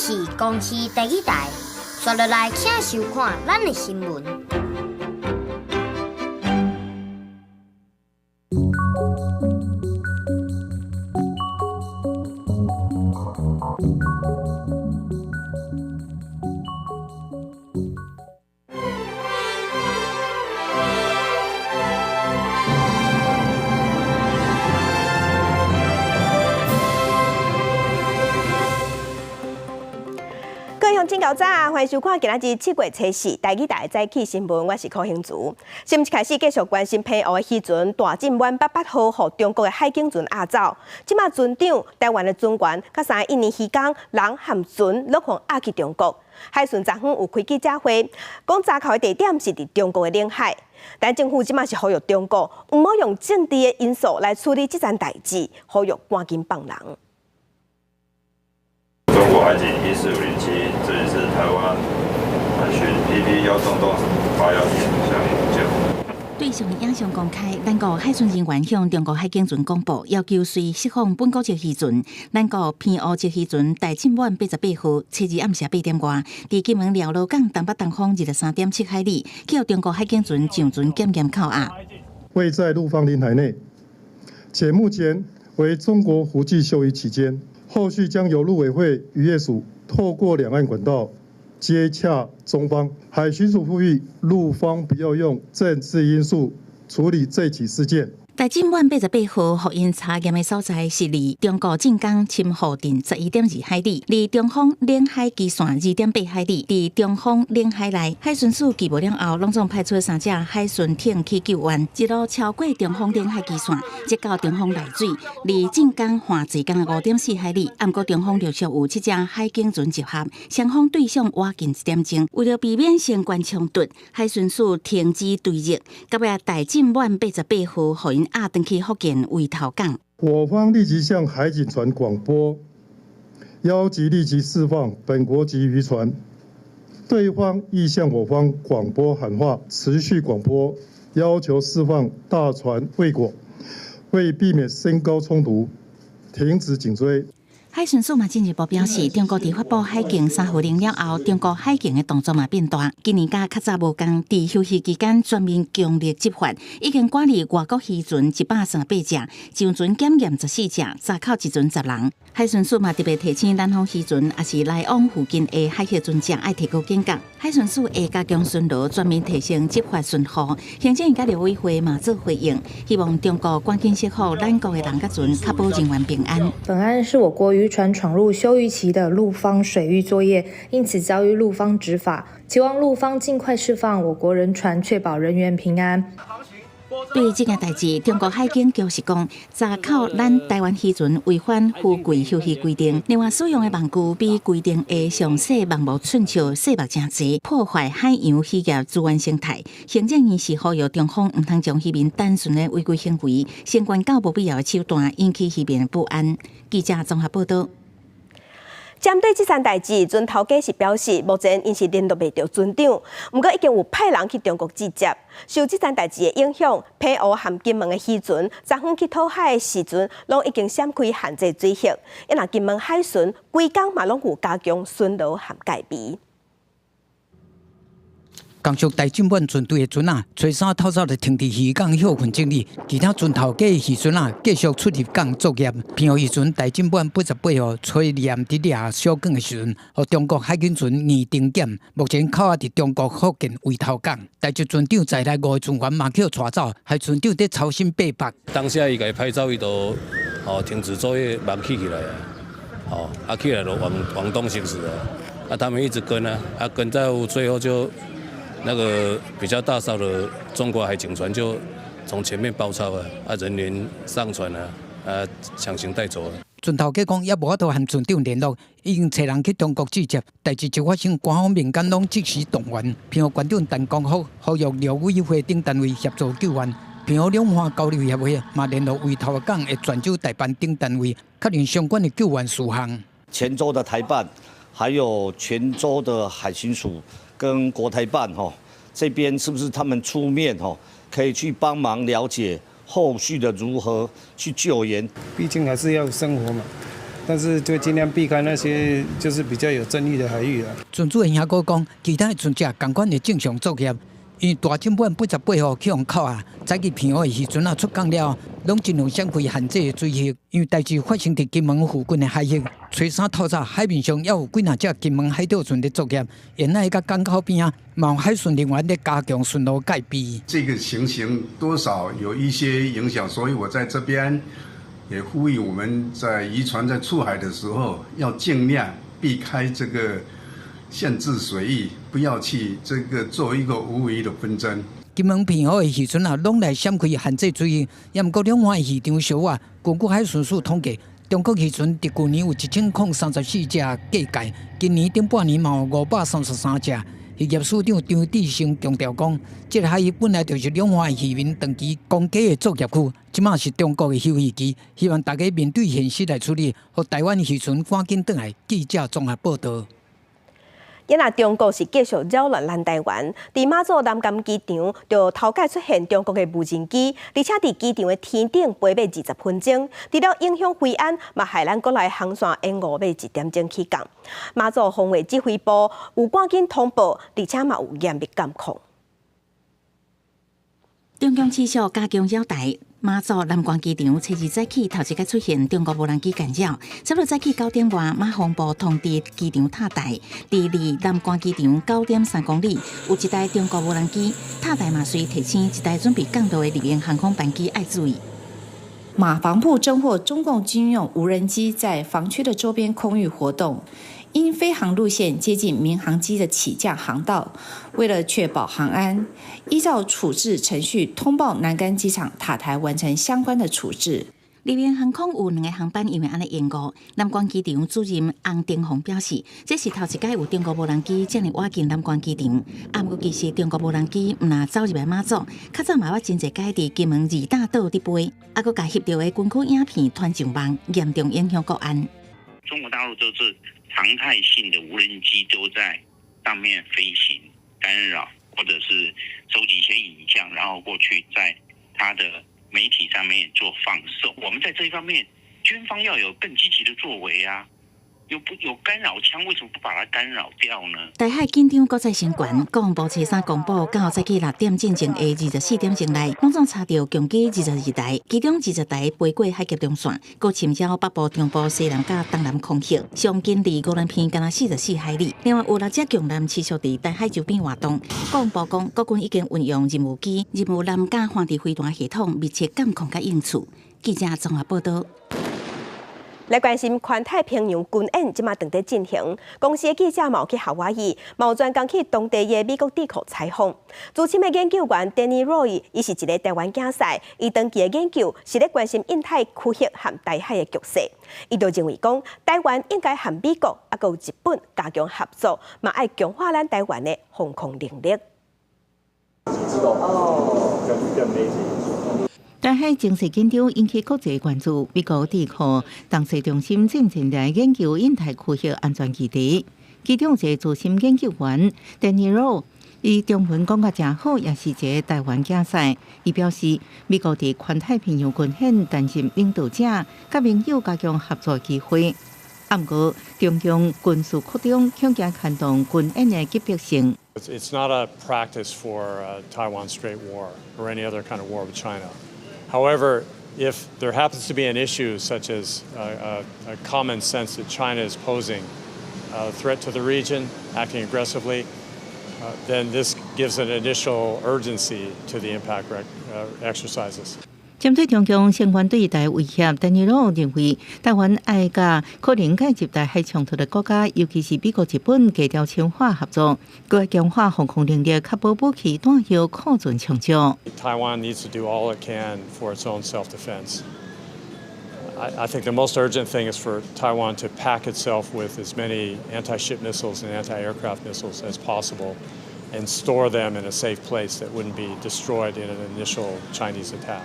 是公視第一台。紲落來，請收看咱的新聞。真𠢕早，歡迎收看今仔日7月初四台語台的早起新聞，我是柯興慈。新聞一開始繼續關心澎湖的漁船大進滿88號，予中國的海警船押走。這馬船長、台灣的船員，佮三个印尼漁工，人和船攏予押去中國。海巡昨昏有開記者會，講查扣的地點是佇中國的領海。但政府這馬是呼籲中國，毋好用政治的因素來處理這樁代誌，呼籲趕緊放人。中國海警14507，這裡是台灣海巡 PP 1洞洞81點向您呼救。對上影像公開，咱國海巡人員向中國海警船廣播，要求隨釋放本國籍漁船。咱國澎湖籍漁船大進滿88號，初二暗時8點外，佇金門寮羅港東北東方23.7海里，予中國海警船上船檢驗扣押。位在陸方領海內，且目前為中國伏季休漁期間。後續將由陸委會漁業署透過兩岸管道接洽中方。海巡署呼籲陸方不要用政治因素處理這起事件。大進滿88號，予𪜶查驗的所在是離中國晉江深滬鎮11.2海里，離中方領海基線2.8海里。佇中方領海內，海巡署緝無了後，攏總派出三隻海巡艇去救援，一路超過中方領海基線，直到中方內水，離晉江旱濟港5.4海里。毋過中方陸續有七隻海警船集合，雙方對上倚近一點鐘。為了避免相關衝突，海巡署停止追擊，到尾大進滿88號，予𪜶押轉去福建圍頭港。我方立即向海警船廣播，要求立即釋放本國籍漁船。對方亦向我方廣播喊話，持續廣播要求釋放大船未果。為避免升高衝突，停止緊追。海巡署嘛進一步表示，中國佇發布海警三號令了後，中國海警的動作嘛變大。今年佮較早無仝，佇休漁期間全面強力執法，已經趕離外國漁船138隻，上船檢驗14隻，查扣一船10人。海巡署嘛特別提醒南方漁船，抑是來往附近的海峽船隻愛提高警覺。海巡署會加強巡邏，全面提升執法巡護。行政院佮陸委會嘛做回應，希望中國趕緊釋放咱國的人佮船，確保人員平安。本案是我國漁船闖入休漁期的陸方水域作業，因此遭遇陸方執法，期望陸方盡快釋放我國人船，確保人員平安。對這件代誌，中國海警局是講，查扣咱台灣漁船違反伏季休漁規定，另外使用的網具比規定的上細網目寸尺細目誠濟，破壞海洋漁業資源生態。行政院是呼籲中方毋通將漁民單純的違規行為，升懸到無必要的手段，引起漁民不安。記者綜合報道。針對這樁代誌，船頭家是表示，目前𪜶是聯絡袂著船長，毋過已經有派人去中國接接。受這樁代誌的影響，澎湖和金門的漁船，昨昏去討海的時陣，攏已經閃開限制水域。啊若金門海巡規工嘛攏有加強巡邏和戒備。江蘇大進滿船隊的船仔，初三透早就停佇漁港歇睏整理，其他船頭家的漁船仔繼續出入港作業。澎湖漁船大進滿88號，初二暗佇掠小卷的時陣，予中國海警船硬定檢，目前扣押佇中國福建圍頭港。台籍船長在內五个船員嘛予帶走，害船長佇操心八百。當下伊共伊拍走，伊就停止作業，網起起來啊，啊起來就往往東行駛啊，啊他們一直跟啊，啊跟到最後就。那個比較大艘的中國海警船就從前面包抄啊，啊人員上船啊，啊強行帶走啊。船頭家講，猶無法度和船長聯絡，已經揣人去中國接接。代誌一發生，官方民間攏即時動員。澎湖縣長陳光福呼籲陸委會等單位協助救援。澎湖兩岸交流協會嘛聯絡圍頭港的泉州台辦等單位，確認相關的救援事項。泉州的台辦，還有泉州的海巡署。跟國台辦吼這邊是不是他們出面吼，可以去幫忙了解後續的如何去救援？畢竟還是要生活嘛，但是就盡量避開那些就是比較有爭議的海域啦。船主的兄哥講，其他的船隻仝款會正常作業，因為大進滿88號去予扣押，早起澎湖的漁船仔出港了，攏盡量閃開限制的水域，因為代誌發生佇金門附近的海域，初三透早海面上猶有幾若隻金門海釣船佇作業，沿海佮港口邊仔，嘛有海巡人員咧加強巡邏戒備。這個情形多少有一些影響，所以我在這邊也呼籲我們在漁船在出海的時候，要盡量避開這個限制水域，不要去這個做一個無謂的紛爭。金門澎湖的漁船仔，攏來閃開限制水域，也毋過兩岸漁場相倚。根據海巡署統計，中國漁船佇舊年有1034隻過界，今年頂半年嘛有533隻。漁業署長張志生強調講，這個海域本來就是兩岸漁民長期公家的作業區，這馬是中國的休漁期，希望大家面對現實來處理，予台灣漁船趕緊轉來。記者綜合報導。今仔中國是繼續擾亂咱台灣，佇馬祖南竿機場就頭擺出現中國的無人機，而且佇機場的天頂飛欲20分鐘，除了影響飛安，嘛害咱國內航線延誤欲一點鐘起降。馬祖防衛指揮部有趕緊通報，而且嘛有嚴密監控。中共持續加強擾台。馬祖南竿機場初二早起頭一擺出現中國無人機干擾，差不多早起9點外，馬防部通知機場塔台，佇離南竿機場9.3公里有一台中國無人機，塔台嘛隨提醒一台準備降落的立榮航空班機愛注意。馬防部偵獲中共軍用無人機在防區的周邊空域活動，因飛航路線接近民航機的起降航道，為了確保航安，依照處置程序通報南竿機場塔台完成相關的處置。立榮航空有兩個航班因為按呢延誤。南竿機場主任洪定宏表示，這是頭一擺有中國無人機遮爾倚近南竿機場。啊，毋過其實中國無人機毋但走入來馬祖，較早嘛捌真濟擺佇金門二大島佇飛，啊，閣共翕著的軍區影片傳上網，嚴重影響國安。中國大陸都是常態性的無人機都在上面飛行干擾，或者是收集一些影像，然後過去在他的媒體上面做放送。我們在這一方面，軍方要有更積極的作為啊！有不有干擾槍，為什麼不把它干擾掉呢？台海緊張閣再升懸，國防部初三公布，到早起6點進前的24點鐘內，攏總查著共機22台，其中20台飛過海峽中線，閣侵擾北部、中部、西南佮東南空域，上近離宜蘭縣干焦44海里。另外有六隻共艦持續佇台海周邊活動。國防部講，國軍已經運用任務機、任務艦佮反制飛彈系統，密切監控佮應處。記者綜合報導。來關心環太平洋軍演，這馬正佇進行。公視的記者嘛有去夏威夷，嘛有專工去當地的美國智庫採訪。資深的研究員 Danny Roy，伊是一个台灣囝婿，伊長期的研究是咧關心印太區域和台海的局勢。伊就認為講，台灣應該和美國啊，閣有日本加強合作，嘛愛強化咱台灣的防空能力。哦，台海情勢緊張，引起國際關注。美國智庫東西中心進前來研究印太區域安全議題，其中一个資深研究員 Danny Roy，伊中文講甲誠好，也是一个台灣囝婿。伊表示，美國佇環太平洋軍演擔任領導者，佮盟友加強合作機會。啊，毋過中共軍事擴張，恐驚牽動軍演的急迫性。 It's not a practice for Taiwan Strait war or any other kind of war with China. However, if there happens to be an issue such as a common sense that China is posing a threat to the region, acting aggressively, then this gives an initial urgency to the impact exercises. 針對中共相關對台威脅，Danny Roy 認為台灣愛佮可能介入台海衝突的國家，尤其是美國、日本，加強深化合作，閣強化防空能力，確保武器彈藥庫存充足。 Taiwan needs to do all it can for its own self-defense. I think the most urgent thing is for Taiwan to pack itself with as many anti-ship missiles and anti-aircraft missiles as possible and store them in a safe place that wouldn't be destroyed in an initial Chinese attack.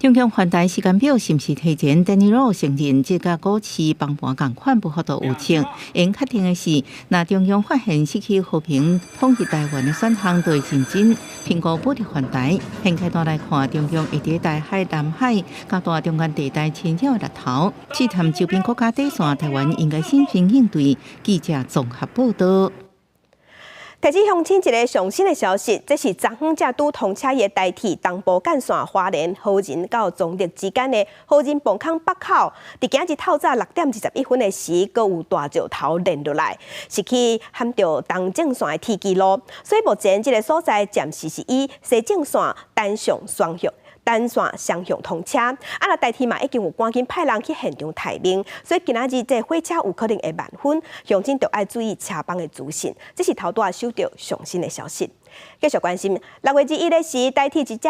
中共環台時間表是毋是提前？丹尼洛承認，這佮股市崩盤仝款無法度預測。會確定的是，若中共發現失去和平統一台灣的選項，就會認真評估武力犯台。現階段來看，中共會佇台海、南海加大中間地帶侵擾的力頭，試探周邊國家底線，台灣應該審慎應對。記者綜合報道。提醒鄉親一个上新的消息，這是昨昏才拄通車的台鐵東部幹線花蓮好仁到彰德之間的好仁磅空北口，佇今日透早6點21分的時，閣有大石頭連落來，是去撼著東正線的鐵支路，所以目前這个所在暫時是以西正線單向雙向。單線雙向通車，啊，若台鐵嘛已經有趕緊派人去現場待命，所以今仔日這火車有可能會慢分，鄉親著愛注意車班的資訊。這是頭拄仔收著上新的消息。繼續關心，6月21日時，台鐵一隻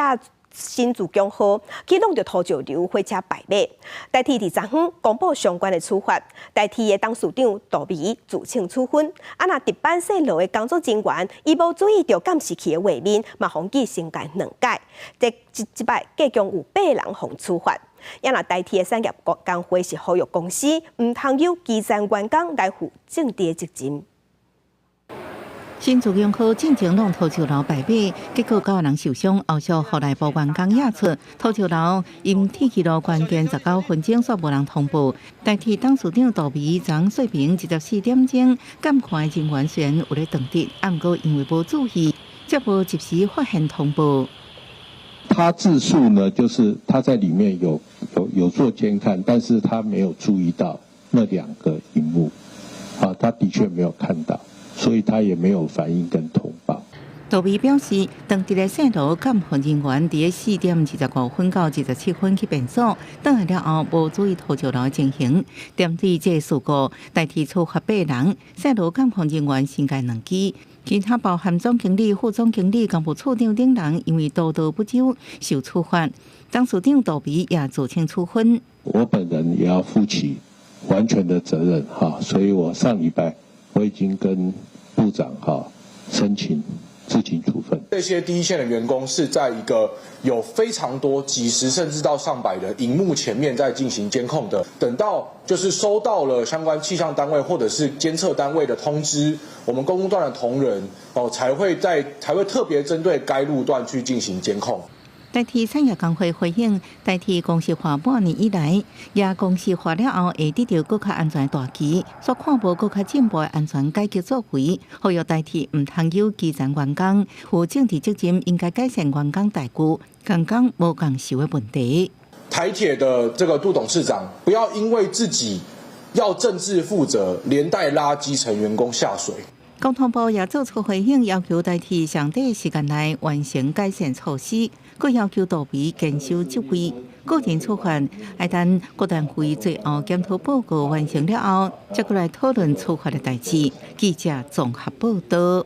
新自強號去挵著土石流，火車敗馬。台鐵佇昨昏公布相關的處罰，台鐵的董事長杜眉自請處分。啊，若值班線路的工作人員，伊無注意著監視器的畫面，嘛予記懲戒兩屆。這這擺計共有八人予處罰。也若台鐵的產業工會是呼籲公司，毋通由基層員工來負政治的責任。新自強號進前挵土石流敗馬，結果九人受傷，後續予內部員工驗出土石流淹鐵支路關鍵19分鐘，煞無人通報。台鐵董事長杜眉昨說明，24點鐘監看的人員雖然有咧當值，毋過因為無注意，才無及時發現通報。他自述呢，就是他在裡面有做監看，但是他沒有注意到那兩個螢幕，啊，他的確沒有看到。所以他也沒有反應跟通報。杜眉表示，當佇咧線路監控人員佇4點25分到27分去便所，轉來了後無注意土石流情形，針對這個事故，台鐵處罰八人，線路監控人員懲戒兩支，其他包含總經理、副總經理、工務處長等人，因為督導不周受處罰。董事長杜眉也自請處分。我本人也要負起完全的責任，哈，所以我上禮拜我已經跟部長哈申請自請處分。這些第一線的員工是在一個有非常多幾十甚至到上百的螢幕前面在進行監控的。等到就是收到了相關氣象單位或者是監測單位的通知，我們公務段的同仁哦才會特別針對該路段去進行監控。台鐵產業工會回應，台鐵公司化半年以來，也公司化了後會得著閣較安全大旗，煞看無閣較進步的安全改革作為，呼籲台鐵毋通由基層員工負政治責任，應該改善員工待遇，共工無共酬的問題。台鐵的這個杜董事長，不要因為自己要政治負責，連帶拉基層員工下水。交通部也做出回應，要求台鐵上短時間內完成改善措施，閣要求杜眉堅守職位，個人處罰愛等各單位最後檢討報告完成了後，才閣來討論處罰的代誌。記者綜合報道。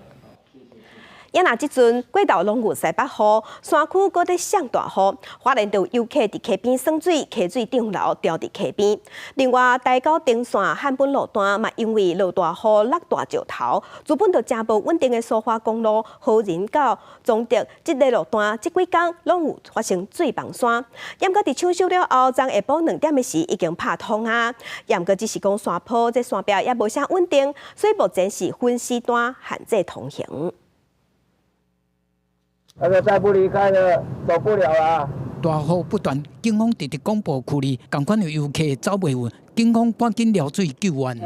也若這陣過晝攏有西北雨，山區閣咧上大雨，花蓮就有遊客佇溪邊耍水，溪水漲流掉佇溪邊。另外，台九丁線漢本路段嘛，因為落大雨落大石頭，原本就誠無穩定的蘇花公路，好仁到彰德這个路段，這幾工攏有發生水崩山。毋過佇搶修了後，昨下晡2點的時已經拍通啊。毋過只是講山坡這山壁也無啥穩定，所以目前是分時段限制通行。那個再不離開的，走不了啦。大雨不斷，警方直直廣播區裡，仝款有遊客走袂穩，警方趕緊撩水救援。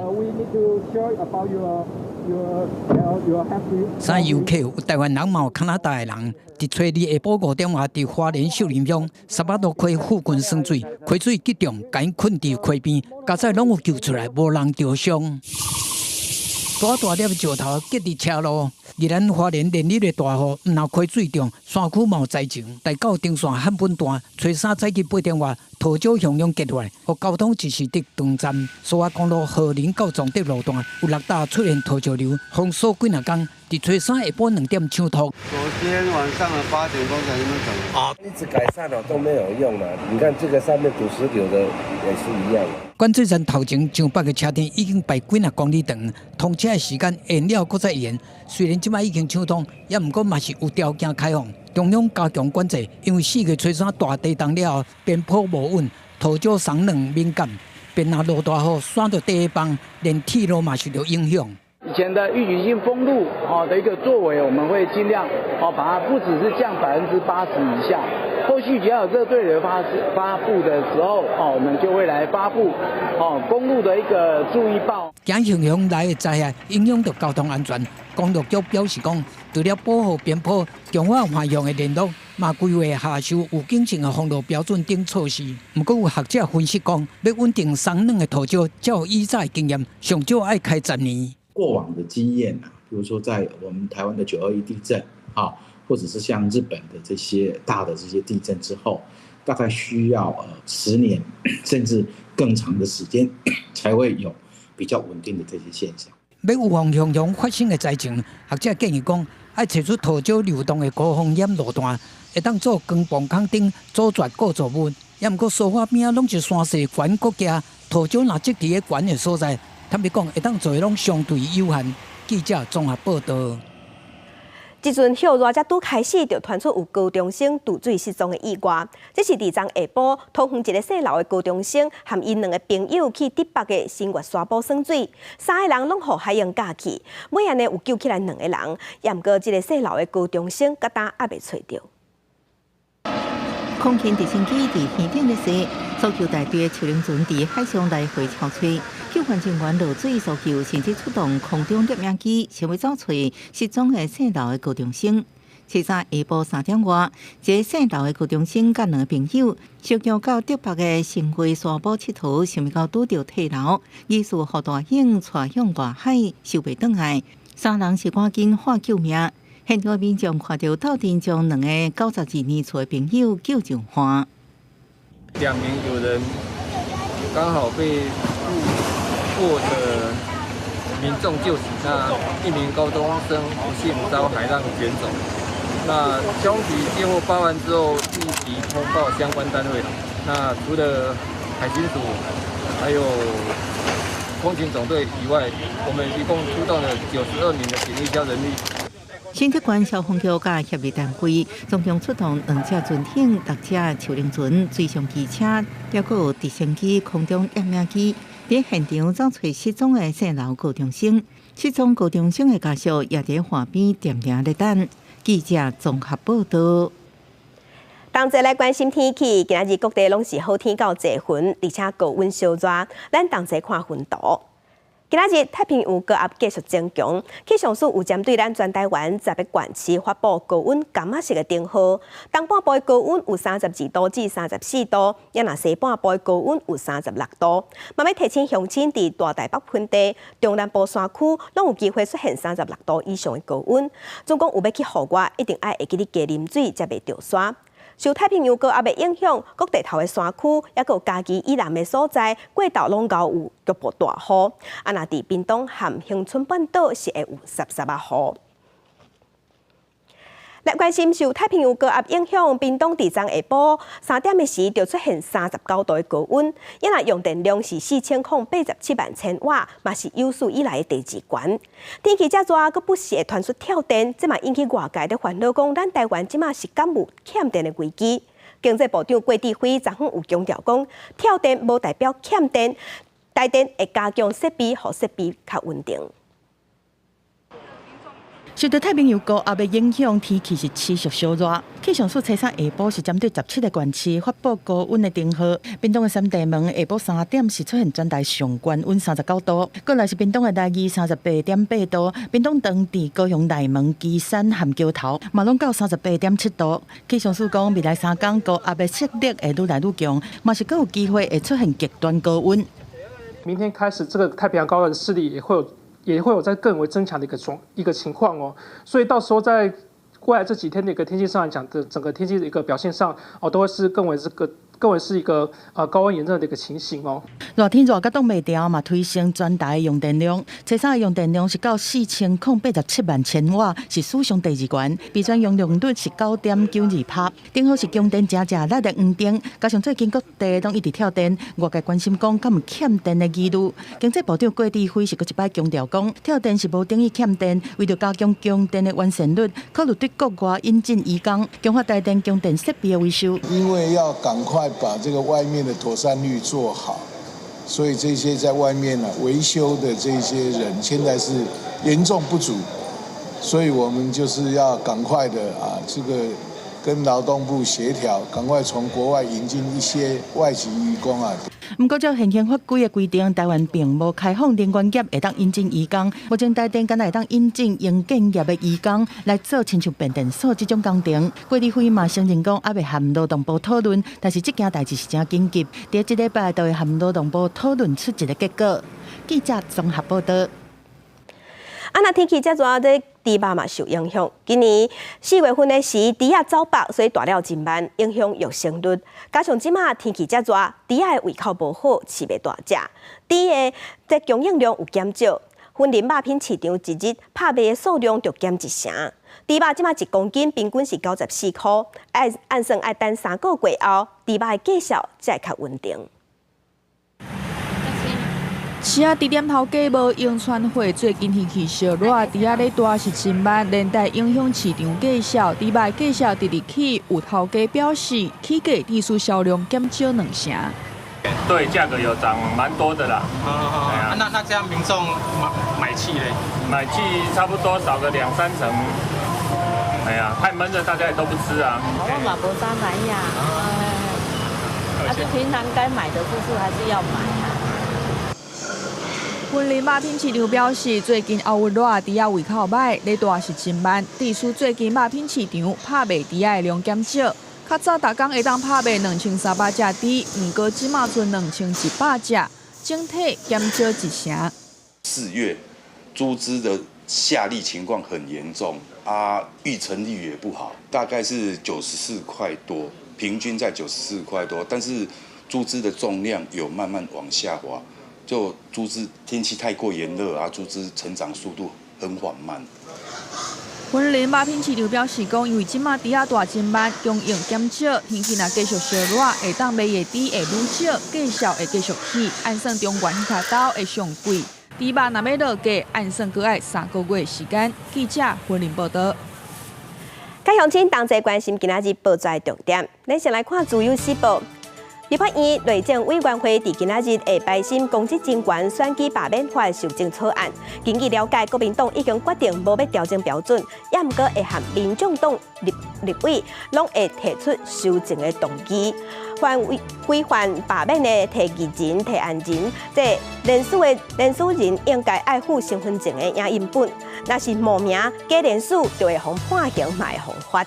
三遊客有台灣人，嘛有加拿大的人。佇初二下晡5點外，佇花蓮秀林鄉沙巴路溪附近耍水，溪水激漲，共𪜶困佇溪邊，佳哉攏有救出來，無人著傷。大大粒石頭結佇車路，宜蘭花蓮連日的大雨，毋但溪水漲，山區嘛有災情。台九丁線漢本段，初三早起8點外，桃蕉向陽結落來，予交通一時得斷站。蘇花公路和林到彰德路段有六搭出現土石流，封鎖幾若工，佇初三下晡2點搶通。昨天晚上的8點鐘在那邊等。啊，一直改善了都沒有用啦。你看這個上面土石流的也是一樣。管制站頭前上北的車隊已經排幾若公里長，通車的時間延了閣再延。雖然這擺已經搶通，也毋過嘛是有條件開放。中央加強管制，因為4月初三大地動了後，邊坡無穩，土石鬆軟敏感，邊若落大雨，山就底崩，連鐵路嘛受著影響。以前的預警性封路的一個作為，我們會盡量把它不只是降80%以下。後續只要有這個對流發布的時候，我們就會來發布公路的一個注意報。驚熊熊來的災害影響著交通安全，公路局表示講，除了保護邊坡、強化橫向的聯絡，嘛規劃下修預警性的封路標準等措施。毋過有學者分析講，欲穩定鬆軟的土石，照以早的經驗，上少愛開10年。過往的經驗啊，比如說在我們台灣的9·21地震啊，或者是像日本的這些大的這些地震之後，大概需要10年甚至更長的時間，才會有比較穩定的這些現象。欲預防熊熊發生的災情，學者建議講，愛揣出土石流動的高風險路段，會當做鋼棒孔頂阻絕構造物。也毋過蘇花邊仔攏是山勢懸谷崎，土石若積佇咧懸的所在，坦白講，會當做的攏相對有限。記者綜合報導。這陣暑熱才拄開始，就傳出有高中生墜水失蹤的意外。這是佇昨下晡，桃園一个姓劉的高中生和𪜶兩个朋友去竹北的新月沙埔耍水，三个人攏予海湧咬去，尾仔呢有救起來兩个人，也毋過這个姓劉的高中生到今猶未揣著。空勤直升機佇天頂咧踅，搜救大隊的樹龍船佇海上來回搜揣，救援人員落水搜救，甚至出動空中攝影機，想欲找揣失蹤的姓劉的高中生。初三下晡3點外，一个姓劉的高中生佮兩个朋友，相約到竹北的新月沙埔𨑨迌，想欲到拄著退流，疑似予大湧帶向外海，收袂轉來。三人是趕緊喊救命。現場民眾看著鬥陣將兩个92年次的朋友救上岸。兩名友人剛好被路過的民眾救起，那一名高中生不幸遭海浪捲走。那凶體接獲報案之後，立即通報相關單位。那除了海巡署，還有空勤總隊以外，我們一共出動了92名的警力加人力。新竹縣消防局佮協力單位，總共出動兩隻船艇、六隻樹龍船、水上機車，抑閣有直升機、空中攝影機，佇現場找揣失蹤的姓劉高中生。失蹤高中生的家屬也佇岸邊恬恬咧等。記者綜合報導。同齊來關心天氣，今仔日各地攏是好天到濟雲，而且高溫燒熱。咱同齊看雲圖。今仔日太平洋高壓繼續增強，氣象署有針對咱全台灣10个縣市發布高溫柑仔色的燈號。東半部的高溫有32度至34度，也若西半部的高溫有36度。嘛欲提醒鄉親佇大台北盆地、中南部山區，攏有機會出現36度以上的高溫。總講有欲去戶外，一定愛會記得加啉水，才袂著沙。受太平洋高壓的影響，各地頭的山區，抑閣有嘉義以南的所在，過晝攏𠢕有局部大雨。啊，若佇屏東和恆春半島是會有澀澀仔雨。來關心受太平洋高壓影響，屏東佇昨下晡3點的時就出現39度的高溫，也若用電量是4087萬千瓦，嘛是有史以來的第二懸。天氣遮熱，閣不時會傳出跳電，這嘛引起外界咧煩惱，講咱台灣這馬是敢有欠電的危機？經濟部長郭哲輝昨昏有強調講，跳電無代表欠電，台電會加強設備，予設備較穩定。受著太平洋高壓的影響，天氣是持續燒熱。氣象署初三下晡是針對17個縣市發布高溫的燈號。屏東的三地門下晡3點是出現全台上懸溫39度，過來是屏東的內義38.8度，屏東長治、高雄內門、旗山和橋頭嘛攏到38.7度。氣象署講，未來3工高壓的勢力會愈來愈強，嘛是閣有機會會出現極端高溫。明天開始，這個太平洋高壓的勢力也會有在更為增強的一個情況哦，所以到時候在未來這幾天的一個天氣上來講的整個天氣的一個表現上哦，都會是更為這個更為是一個高溫炎熱的一個情形哦。熱天熱甲擋袂牢嘛，推升全台用電量。初三的用電量是到4087萬千瓦，是史上第二懸。比全用量率是9.92%。頂好是供電誠正力的黃燈，加上最近各地攏一直跳電，外界關心講敢有欠電的疑慮。經濟部長郭智輝是閣一擺強調講，跳電是無等於欠電，為著加強供電的完善率，考慮對國外引進移工，強化台電供電設備的維修。因為要趕快把這個外面的妥善率做好，所以這些在外面呢維修的這些人現在是嚴重不足，所以我們就是要趕快的啊，這個跟勞動部協調，趕快從國外引進一些外籍移工啊。毋過，照現行法規的規定，台灣並無開放能源業會當引進移工。目前台電敢若會當引進營建業的移工來做親像變電所這種工程。郭智輝嘛承認講，猶未和勞動部討論，但是這件代誌是誠緊急，佇這禮拜就會和勞動部討論出一個結果。記者綜合報道。啊，若天氣遮熱，這豬肉嘛受影響。今年4月份的時，豬仔走北，所以大了真慢，影響育成率。加上這馬天氣遮熱，豬仔的胃口無好，飼袂大隻。豬的這供應量有減少，雲林肉品市場一日拍賣的數量就減一成。豬肉這馬1公斤平均是94箍，按算愛等3個月後，豬肉的價數才會較穩定。是啊，豬店頭家無永傳會最近天氣燒熱，豬仔咧大是真慢，連帶影響市場價數。豬肉價數直直起，有頭家表示起價致使銷量減少2成。對，價格有漲蠻多的啦。啊，那這樣民眾買氣咧？買氣差不多少個兩三成。哎呀，太悶熱，大家也都不吃啊。我嘛無啥買呀。啊，就平常該買的，就是還是要買啊。雲林肉品市場表示，最近後熱，豬仔胃口䆀，咧大是真慢。致使最近肉品市場拍賣豬仔的量減少，較早逐工會當拍賣2300隻豬，毋過這馬賰2100隻，整體減少一成。4月豬隻的下痢情況很嚴重，啊，育成率也不好，大概是94塊多，平均在94塊多，但是豬隻的重量有慢慢往下滑。就豬隻天氣太過炎熱啊，豬隻成長速度很緩慢。雲林肉品市場表示講，因為這馬豬仔大真慢，供應減少，天氣若繼續燒熱，會當賣的豬會愈少，價數會繼續起，按算中原彼頭會上貴。豬肉若欲落價，按算閣愛3個月時間。記者雲林報道。各鄉親同齊關心今仔日報紙重點，咱先來看《自由時報》。立法院內政委員會佇今仔日會排審公職人員選舉罷免法修正草案。根據了解，國民黨已經決定無欲調整標準，也毋過會和民眾黨立委攏會提出修正的動議。凡規範罷免的提議人、提案人，這連署人應該愛附身份證的影印本，若是冒名假連署，就會予判刑，嘛會予罰。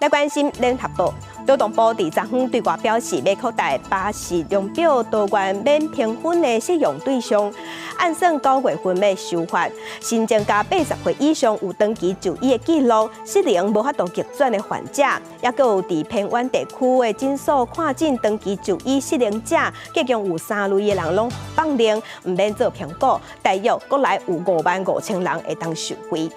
來關心聯合報，勞動部佇昨昏對外表示，欲擴大巴氏量表多元免評分的適用對象，按算9月份欲修法，新增加80歲以上有長期就醫的記錄、失能無法度逆轉的患者，抑閣有佇偏遠地區的診所看診長期就醫失能者，結共有三類的人攏放任，毋免做評估，大約閣來有5萬5千人會當受惠。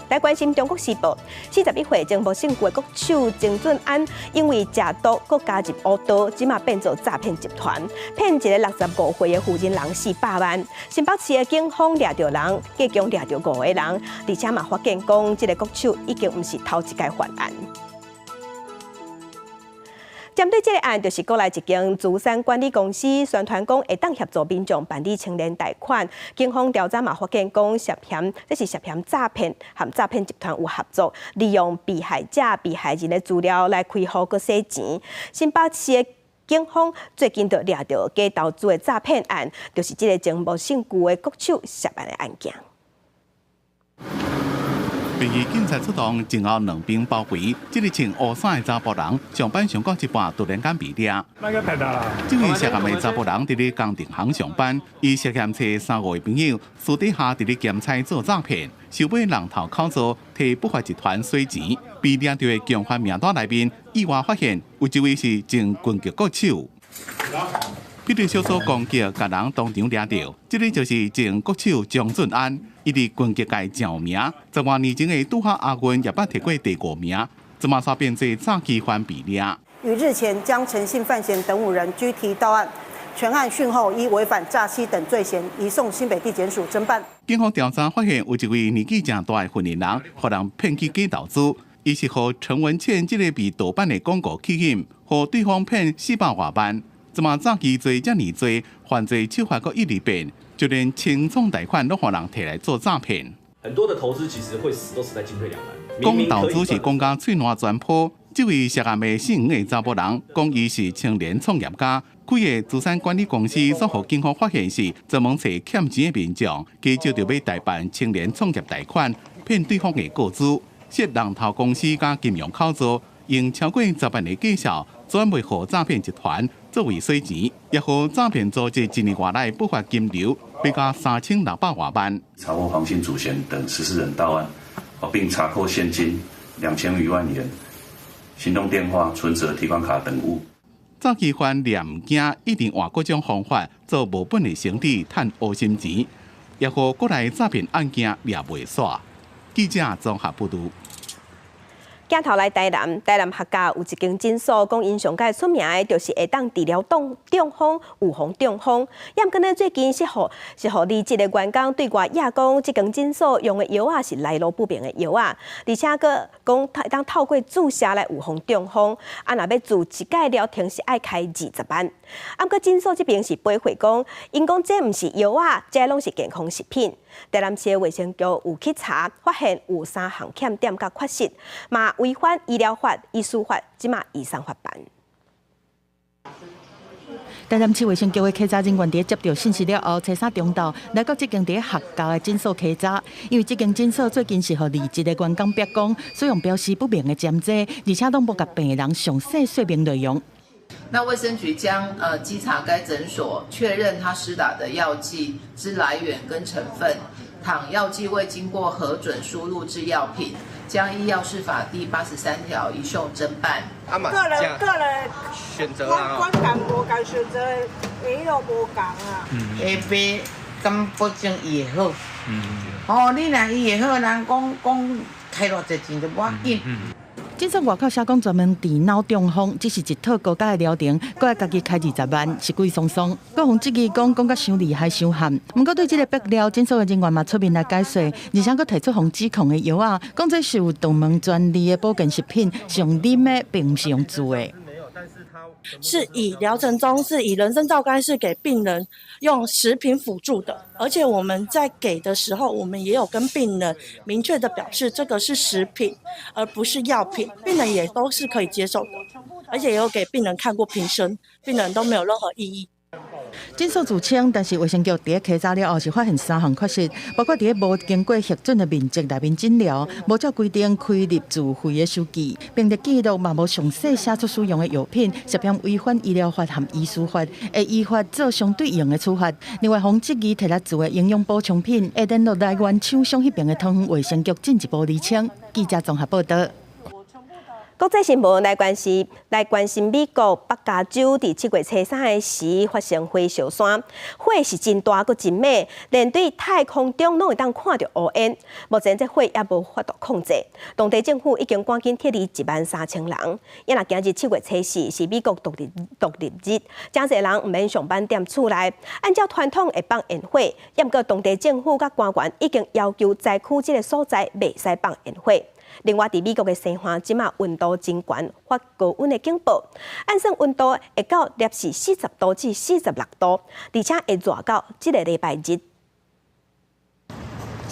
來關心中國時報，41歲前無身軀的國手曾俊安，因為食毒閣加入烏道，這馬變做詐騙集團，騙一个65歲的婦人人400萬。新北市的警方掠著人，計共掠著5個人，而且嘛發現講，這个國手已經毋是頭一擺犯案。針對這個案，就是國內一間資產管理公司宣傳講會當協助民眾辦理青年貸款。警方調查嘛發現講涉嫌這是涉嫌詐騙，和詐騙集團有合作，利用被害者、被害人的資料來開戶閣洗錢。新北市的警方最近就掠著假投資的詐騙案，就是這個前無身軀的國手涉案的案件。便衣警察出動，前後兩邊包圍，這个穿烏衫的查埔人上班上到一半，突然間被掠。這位涉案的查埔人佇咧工程行上班，伊涉嫌揣三五个朋友私底下佇咧兼差做詐騙，收買人頭口座，替不法集團洗錢。被掠著的共犯名單內面，意外發現有一位是前拳擊國手。彼個小組攻擊，共人當場掠著。這个就是前國手張俊安，伊佇拳擊界誠有名，10外年前的杜哈亞運也捌提過第五名，這馬煞變做詐欺犯被掠。於日前將陳姓范閒等五人拘提到案，全案訊後依違反詐欺等罪嫌，移送新北地檢署偵辦。警方調查發現，有一位年紀誠大的雲林人，予人騙去假投資，伊是予陳文茜這个被盜版的廣告吸引，予對方騙400外萬。這馬詐欺罪遮爾濟，犯罪手法閣一直變，就連清創貸款攏予人提來做詐騙。很多的投資其實會死都死在進退兩難。講投資是講甲喙瀾全波，這位涉案的姓黃的查埔人，講伊是青年創業家，開个資產管理公司，煞予警方發現是專門揣欠錢的民眾，介紹著欲代辦青年創業貸款，騙對方的個資，設人頭公司佮金融口座，用超過10萬的介紹轉賣予詐騙集團。作為洗錢，也予詐騙組織一年外來不法金流，欲到3600外萬。查獲黃姓主嫌等14人到案，並查扣現金2000餘萬元、行動電話、存摺、提款卡等物。詐欺犯掠毋驚，一定換各種方法做無本的生意，趁烏心錢，也予國內詐騙案件掠袂煞。記者綜合報導。鏡頭來台南，台南客家有一間診所，講𪜶上蓋出名的，就是會當治療中風、預防中風。毋過呢，最近是予離職的員工對外掖講，這間診所用的藥仔是來路不明的藥仔，而且閣講會當透過注射來預防中風。啊，若欲注一擺療程是愛開20萬。啊，毋過診所這邊是回駁講，𪜶講這毋是藥仔，這攏是健康食品。台南市衛生局有去查，發現有三項欠點佮缺失，嘛違反醫療法、醫師法，這馬移送法辦。台南市衛生局的稽查人員佇接著信息了後，初三中晝來到這間佇客家的診所稽查，因為這間診所最近是予離職的員工逼供，使用標示不明的針劑，而且攏無共病人詳細說明內容。那衛生局將稽查該診所，確認他施打的藥劑之來源跟成分，倘藥劑未經過核准輸入之藥品，將依藥事法第83條移送偵辦。個人選擇啊，觀感無仝，選擇的藥無仝啊。下病敢保證伊會好。哦，你若伊會好，人講講開偌濟錢都無要緊。診所外口寫講專門治腦中風，只是一套高價的療程，閣愛家己開20萬，是貴桑桑。閣予質疑講講甲傷厲害、傷悍。毋過對這个爆料，診所的人員嘛出面來解說，而且閣提出予指控的藥仔，講這是有獨門專利的保健食品，是用啉的，並毋是用注的。是以療程中是以人參皂苷是給病人用食品輔助的，而且我們在給的時候，我們也有跟病人明確的表示這個是食品，而不是藥品，病人也都是可以接受的，而且也有給病人看過瓶身，病人都沒有任何異議。診所自稱，但是衛生局佇稽查了後是發現三項缺失，包括佇咧無經過核准的面積內面診療，無照規定開立自費的收據，病歷記錄嘛無詳細寫出使用的藥品，涉嫌違反醫療法和醫師法，會依法做相對應的處罰。另外，予質疑提來做的營養補充品，會聯絡來源廠商彼邊的桃園衛生局進一步釐清。記者綜合報導。國際新聞來關心美國北加州佇7月初3的時發生火燒山，火是真大閣真猛，連對太空中攏會當看著烏煙。目前這火猶無法度控制，當地政府已經趕緊撤離1萬3千人。伊若今日7月初4是美國獨立日，誠濟人毋免上班踮厝內，按照傳統會放煙火，毋過當地政府佮官員已經要求災區這个所在袂使放煙火。另外，佇美國的西岸，這馬溫度真懸，發高溫的警報，按算溫度會到攝氏40度至46度，而且會熱到這个禮拜日。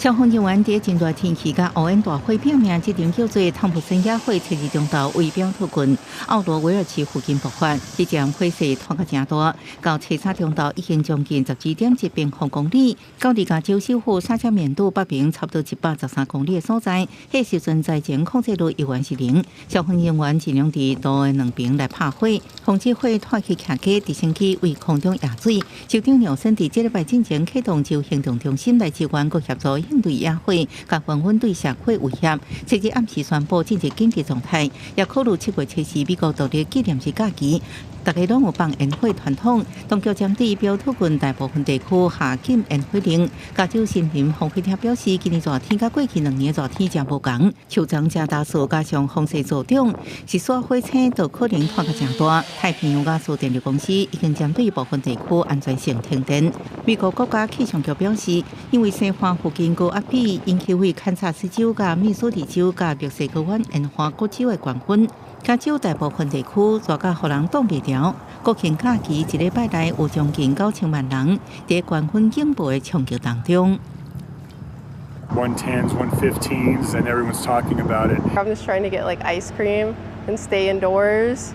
消防人員佇真熱天氣佮烏煙大火拚命，這場叫做湯普森野火，初二中晝位標托郡奧羅維爾市附近爆發，彼場火勢拖甲誠大，到初三中晝已經將近12.1平方公里，到佇加州首府薩克棉都北邊差不多113公里的所在，彼時陣災情控制率猶原是零。消防人員盡量佇路的兩邊來拍火，防止火拖去徛家直升機為空中壓水。州長紐森佇這禮拜進前啟動州行動中心來支援閣協助應對野火，佮懸溫對社會威脅。初二暗時宣布進入緊急狀態，也考慮七月初四美國獨立紀念日假期，逐家攏有放煙火傳統。當局針對標土郡大部分地區下禁煙火令。加州森林防火廳表示，今年熱天佮過去兩年熱天誠無仝，樹叢誠焦燥，加上風勢助長，是說火星都可能拖較誠大。太平洋瓦斯電力公司已經針對部分地區安全性停電。美國國家氣象局表示，因為西岸附近高壓脊引起位堪薩斯州、佮密蘇里州、佮墨西哥灣沿岸各州的懸溫，加州大部分地區熱甲予人擋袂牢。國慶假期一禮拜內有將近9000萬人佇懸溫警報的衝擊當中。 110s, 115s, and everyone's talking about it. I'm just trying to get like ice cream and stay indoors.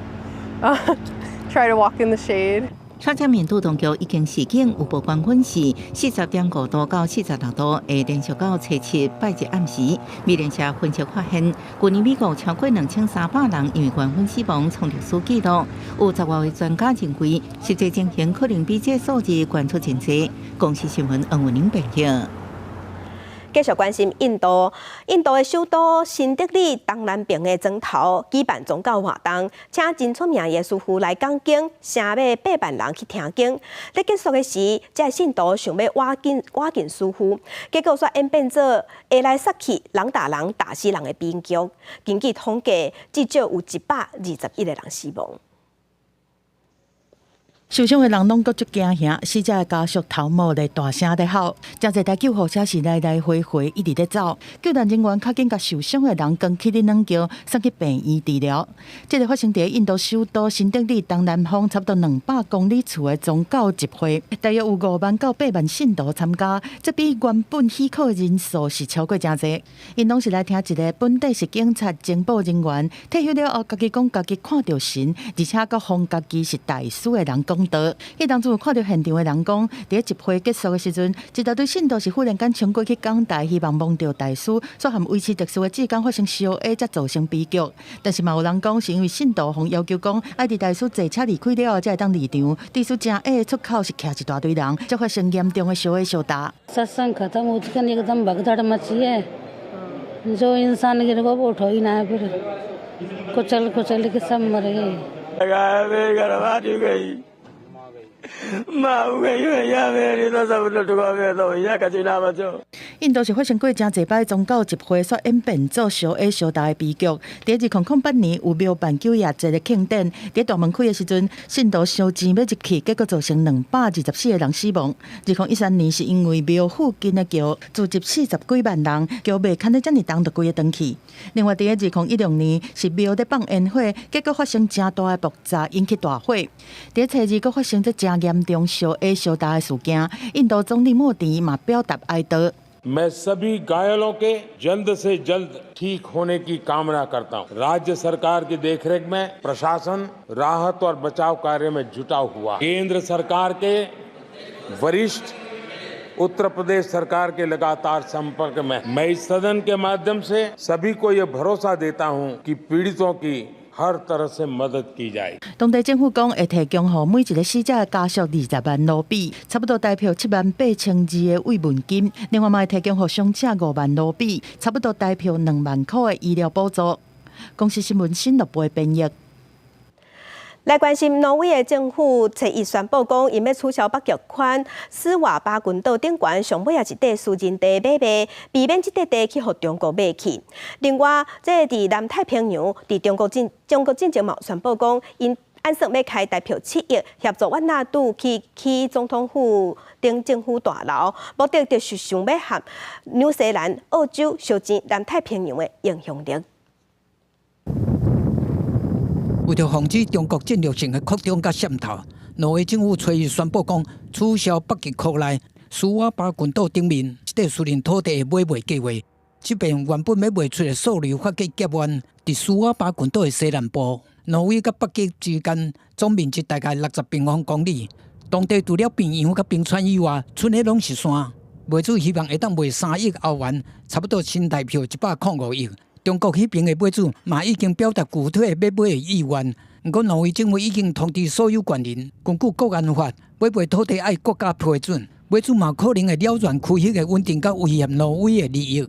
Try to walk in the shade. 薩克棉都當局已經示警，有報懸溫是40.5度到46度，會連續到初七拜日暗時。美聯社分析發現，去年美國超過2300人因為懸溫死亡創歷史紀錄。有十外位專家認為，實際情形可能比這數字懸出真濟。公視新聞黃文玲編譯。繼續關心印度，印度的首都新德里東南邊的磚頭舉辦宗教活動，請真出名的師傅來講經，成欲8萬人去聽經。咧結束的時，這信徒想欲倚近倚近師傅，結果煞演變做下來殺去，人打人打死人的悲劇。根據統計，至少有121個人死亡。受傷的人攏閣足驚嚇，死者的家屬頭毛咧大聲咧吼，誠濟台救護車是來來回回一直咧走，救援人員較緊共受傷的人扛起咧軟轎送去病院治療。這個發生佇印度首都新德里東南方差不多200公里處的宗教集會，大約有5萬到8萬信徒參加，這比原本許可的人數是超過誠濟。𪜶攏是來聽一個本底是警察情報人員退休了後，家己講家己看著神，而且閣封家己是大師的人講道。彼當陣有看著現場的人講，佇集會結束的時陣，一大堆信徒是忽然間衝過去講台，希望摸著大師，煞和維持秩序的志工發生相打，才造成悲劇。但是嘛有人講，是因為信徒予要求講，愛佇大師坐車離開了後，才會當離場。大師誠矮的出口是徛一大堆人，才發生嚴重的相打相打。 सत्संग खत्म हो चुका, एकदम भगदड़ मची है, जो इंसान गिर वो उठो ही ना, फिर कुचल कुचल के सब मर गए। मेरी घरवाली गई, माँ गई, भैया मेरी तो सब लुट गए तो भैया कछु ना बचो。印度是發生過誠濟擺宗教集會，煞演變做相打相打的悲劇。佇2008年有廟辦九夜節的慶典，佇大門開的時陣，信徒燒錢欲入去，結果造成224個人死亡。2013年是因為廟附近的橋聚集40幾萬人，橋袂牽得遮爾重，就規个斷去。另外，佇2016年是廟咧放煙火，結果發生誠大的爆炸，引起大火。佇初二閣發生這誠嚴重相打相打的事件，印度總理莫迪嘛表達哀悼。 मैं सभी घायलों के जल्द से जल्द ठीक होने की कामना करता हूं। राज्य सरकार की देखरेख में प्रशासन राहत और बचाव कार्य में जुटा हुआ। केंद्र सरकार के वरिष्ठ, उत्तर प्रदेश सरकार के लगातार संपर्क में। मैं इस सदन के माध्यम से सभी को ये भरोसा देता हूं कि पीड़ितों की हर तरह से मदद की जाए。當地政府講會提供予每一個死者的家屬20萬盧比，差不多台票7萬8200的慰問金。另外嘛會提供予傷者5萬盧比，差不多台票2萬箍的醫療補助。公視新聞新樂部編譯。來關心挪威的政府，初一宣布講，𪜶欲取消北極圈斯瓦巴群島頂懸上尾仔一塊私人地買賣，避免這塊地去予中國買去。另外，這佇南太平洋，佇中國進前嘛宣布講，𪜶按算欲開台票7億協助越南拄去起總統府等政府大樓，目的就是想欲和紐西蘭、澳洲相爭南太平洋的影響力。為著防止中國戰略性的擴張佮滲透，挪威政府初一宣布講取消北極圈內斯瓦巴群島頂面這塊私人土地的買賣計劃，這邊原本欲賣出的數量發覺夾彎，佇斯瓦巴群島的西南部，挪威佮北極之間總面積大概60平方公里。當地除了平洋佮冰川以外，賰的攏是山。賣主希望會當賣3億歐元，差不多新台票105億。中國彼邊的買主嘛已經表達具體欲買的意願，毋過挪威政府已經通知所有權人，根據國安法，買賣土地愛國家批准，買主嘛可能會擾亂區域的穩定，佮威脅挪威的利益。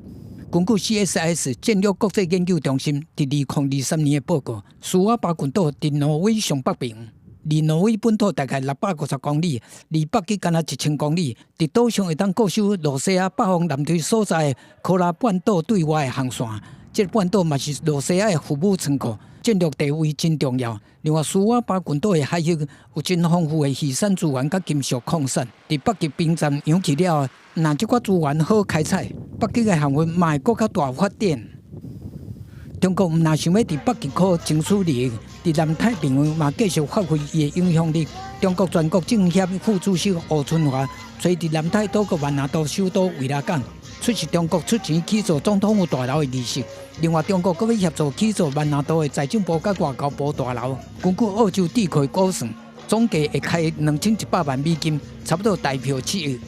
根據 CSIS 戰略國際研究中心佇2023年的報告，斯瓦巴群島佇挪威上北邊，離挪威本土大概650公里，離北極干焦1000公里。佇島上會當固守露西亞北方艦隊所在的科拉半島對外的航線。這個半島嘛是露西亞的父母倉庫，戰略地位真重要。另外，斯瓦巴群島的海域有真豐富的魚產資源佮金屬礦產。佇北極冰站融去了後，若這寡資源好開採，北極的航運嘛會閣較大發展。中國毋但想欲佇北極箍爭取利益，佇南太平洋嘛繼續發揮伊的影響力。中國全國政協副主席胡春華揣佇南太島國萬那杜首都維拉港出席中國出錢起造總統府大樓的儀式。另外，中國閣欲協助起造萬那杜的財政部佮外交部大樓。根據澳洲智庫估算，總計會開2100萬美金，差不多台票7億。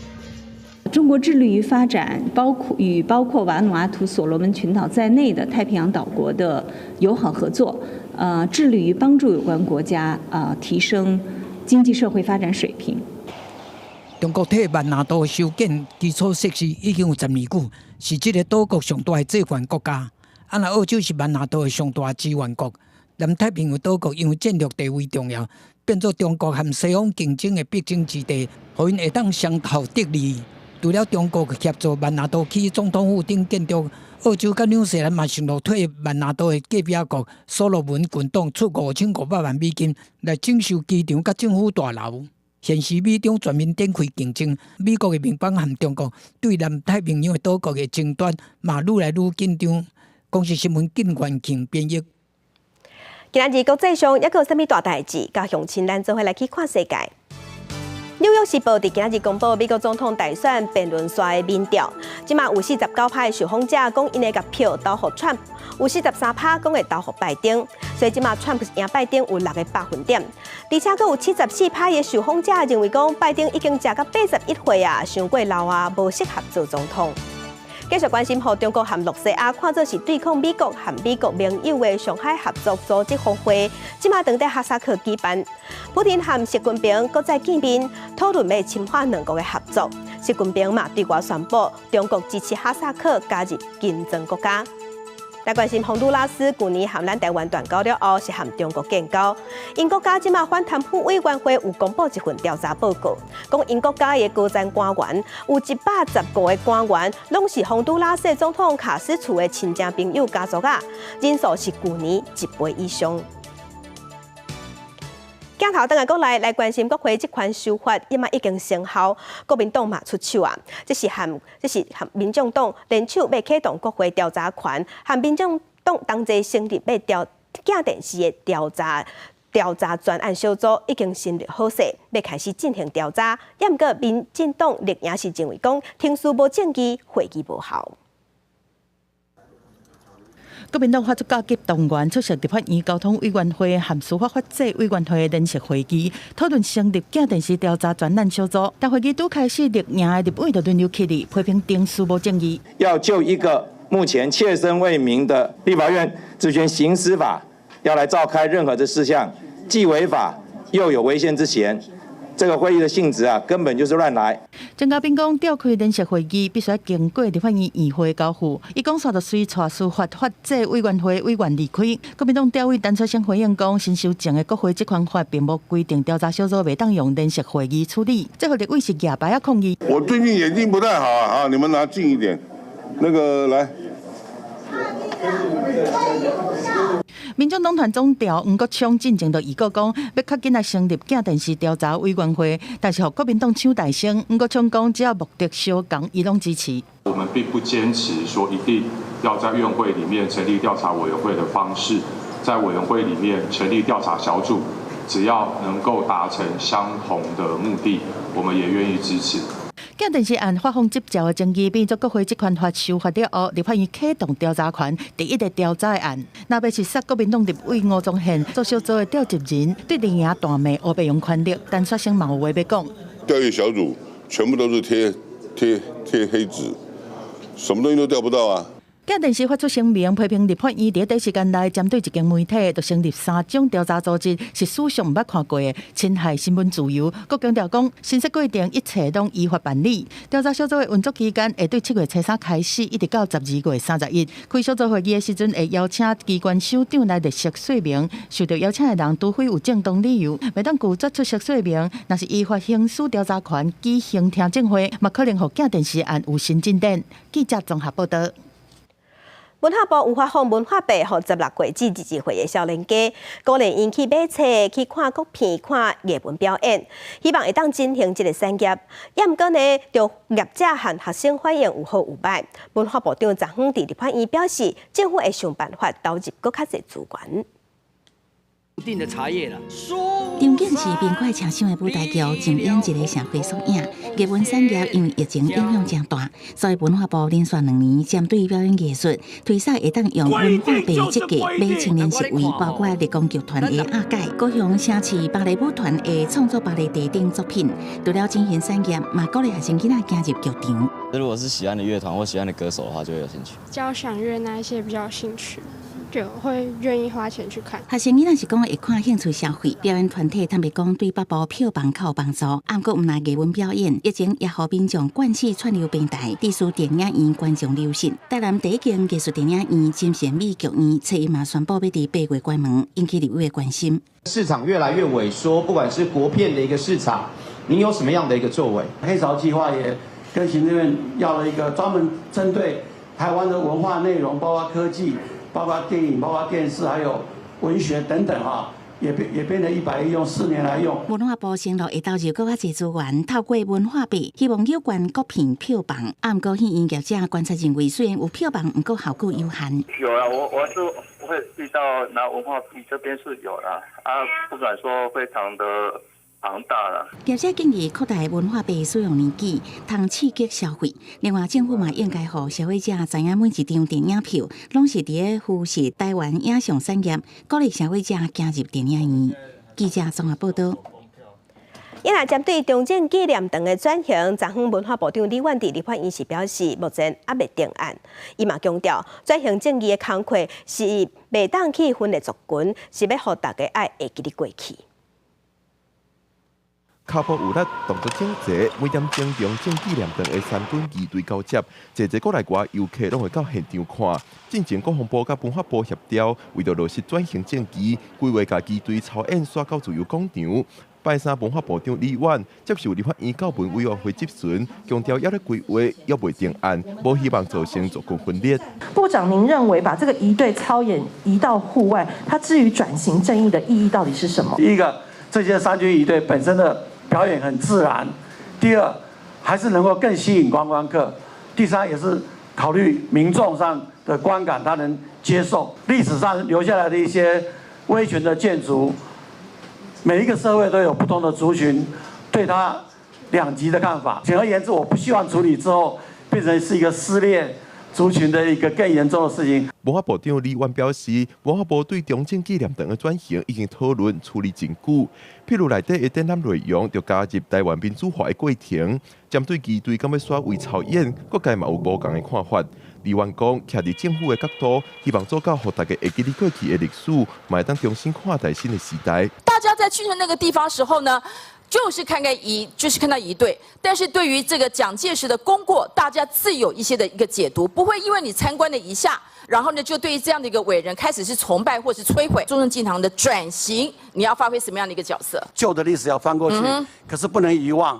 中國致力於發展包括與包括瓦努阿圖、所羅門群島在內的太平洋島國的友好合作，致力於幫助有關國家提升經濟社會發展水平。中國替萬那杜修建基礎設施已經有10年久，是這個島國上大的債權國家。啊，若澳洲是萬那杜的上大支援國，南太平洋島國因為戰略地位重要，變做中國和西方競爭的必爭之地，予𪜶會當雙頭得利。除了中國協助萬那杜起總統府等建築，澳洲佮紐西蘭嘛承諾替萬那杜的隔壁國所羅門群島出5500萬美金來整修機場佮政府大樓。現時美中全面展開競爭，美國的盟邦和中國對南太平洋的島國的爭端嘛愈來愈緊張。公視新聞靳元慶編譯。今仔日國際上猶閣有啥物大代誌？佮鄉親咱做伙來去看世界。紐約時報佇今仔日公布美國總統大選辯論賽的民調，這馬有49趴的受訪者講𪜶會共票投予川普，有43趴講會投予拜登，所以這馬川普贏拜登有6個百分點。而且閣有74趴的受訪者認為講拜登已經食到81歲啊，傷過老啊，無適合做總統。繼續關心，予中國和露西亞看做是對抗美國和美國盟友的上海合作組織峰會，這馬當佇哈薩克舉辦。普丁和習近平閣再見面，討論欲深化兩國的合作。習近平嘛對外宣布，中國支持哈薩克加入金磚國家。來關心洪都拉斯舊年和咱台灣斷交了後，是和中國建交。𪜶國家這馬反貪腐委員會有公布一份調查報告，講𪜶國家的高層官員有115個官員，攏是洪都拉斯總統卡斯楚的親戚朋友家族仔，人數是舊年一倍以上。鏡頭轉來國內來關心國會職權修法，這馬已經生效，國民黨嘛出手啊！這是和民眾黨聯手欲啟動國會調查權，和民眾黨同齊成立欲調鏡電視的調查專案小組已經成立好勢，欲開始進行調查。毋過民進黨綠營是認為講程序無正義，會議無效。國民黨發出加急動員出席立法院交通委員會和司法法制委員會聯席會議，討論成立鏡電視調查專案小組。但會議拄開始，綠營的立委就輪流起立，批評程序無正義。要就一個目前切身未明的立法院職權行使法，要來召開任何的事項，既違法又有違憲之嫌。這個會議的性質啊，根本就是亂來。鄭家斌講，召開聯席會議必須經過立法院院會交付。伊講煞就隨帶司法法制委員會委員離開。國民黨調委陳翠生回應講，新修正的國會職權法並無規定調查小組袂當用聯席會議處理。這予立委是舉牌仔抗議。我最近眼睛不太好啊，你們拿近一點，那個來。民眾黨團總召黃國昌進前就預告講，欲較緊來成立鏡電視調查委員會，但是予國民黨搶大聲。黃國昌講，只要目的相仝，伊攏支持。我們並不堅持說一定要在院會裡面成立調查委員會的方式，在委員會裡面成立調查小組，只要能夠達成相同的目的，我們也願意支持。鏡電視案發放執照的爭議變做國會職權法修法了後，立法院啟動調查權，第一個調查的案，若欲是殺國民黨立委吳宗憲做小組的召集人，對陣營大罵烏白用權力，陳雪生嘛有話欲講。調閱小組全部都是貼貼貼黑紙，什麼東西都調不到啊！鏡電視發出聲明，批評立法院佇短時間內針對一間媒體，就成立三種調查組織，是史上毋捌看過的侵害新聞自由。閣強調講，審說過程一切攏依法辦理。調查小組的運作期間會對7月初3開始，一直到12月31。開小組會議的時陣，會邀請機關首長來列席說明。受著邀請的人，除非有正當理由，袂當拒絕出席說明。若是依法行使調查權舉行聽證會，嘛可能予鏡電視案有新進展。記者綜合報道。文化部有發放文化幣予16歲至22歲的少年家，鼓勵𪜶去買冊、去看國片、看藝文表演，希望會當振興這个產業。也毋過呢，著業者和學生反應有好有䆀。文化部長昨昏佇立法院表示，政府會想辦法投入閣較濟資源。定的茶葉啦。場景是民國車廂的舞台劇，上演一个社會縮影。藝文產業因為疫情影響誠大，所以文化部連續2年針對表演藝術推捒會當用文化幣折價買青年席位，包括立功劇團的阿解、高雄城市芭蕾舞團的創作芭蕾等作品。除了振興產業，嘛鼓勵學生囡仔走入劇場。如果是喜歡的樂團或喜歡的歌手的話，就會有興趣。交響樂那一些比較有興趣。就會願意花錢去看。學生囡仔是講會看興趣消費，表演團體坦白講對北部票房較有幫助。毋過毋但藝文表演，疫情也予民眾慣勢串流平台，致使電影院觀眾流失。台南第一間藝術電影院金善美劇院，初一嘛宣布欲佇8月關門，引起立委的關心。市場越來越萎縮，不管是國片的一個市場，您有什麼樣的一個作為？黑潮計劃也跟行政院要了一個專門針對台灣的文化內容，包括科技。包括電影、包括電視，還有文學等等啊，也變成100億，用4年來用。文化部承諾會投入閣較濟資源，透過文化幣，希望有關國片票房。啊，毋過戲院業者觀察認為，雖然有票房，毋過效果有限。有啊，我是會遇到拿文化幣，這邊是有啦，啊，不敢說非常的龐大啦。業者建議擴大文化幣使用年紀，通刺激消費。另外，政府嘛應該予消費者知影每一張電影票，攏是佇咧扶持台灣影像產業，鼓勵消費者走入電影院。記者綜合報道。伊若針對中正紀念堂的轉型，昨昏文化部長李遠佇立法院時表示，目前猶未定案。伊嘛強調，轉型正義的工課是袂當去分裂族群，是欲予大家愛會記得過去。跤步有力，動作整齊，每點鐘中正紀念堂的三軍儀隊交接，濟濟國內外遊客攏會到現場看。進前國防部佮文化部協調，為著落實轉型正義，規劃共儀隊操演徙到自由廣場。拜三文化部長李遠接受立法院教文委員會質詢，強調猶咧規劃，猶未定案，無希望造成族群分裂。部長，您認為把這個儀隊操演移到戶外，它至於轉型正義的意義到底是什麼？第一個，這些三軍儀隊本身的表演很自然。第二，還是能夠更吸引觀光客。第三，也是考慮民眾上的觀感，他能接受歷史上留下來的一些威權的建築。每一個社會都有不同的族群對他兩極的看法。簡而言之，我不希望處理之後變成是一個撕裂族群的一個更嚴重的事情。文化部長李遠表示，文化部對中正紀念堂的轉型已經討論處理真久，譬如內底的展覽內容就加入台灣民主化的過程，針對儀隊敢欲徙位操演，各界嘛有無仝的看法。李遠講，徛佇政府的角度，希望做到予大家會記得過去的歷史，嘛會當重新看待新的時代。大家在去那個地方時候呢，就是看看儀，就是看到儀隊。但是對於這個蔣介石的功過，大家自有一些的一個解讀，不會因為你參觀了一下，然後呢就對於這樣的一個偉人開始是崇拜或是摧毀。中正紀念堂的轉型，你要發揮什麼樣的一個角色？舊的歷史要翻過去，可是不能遺忘。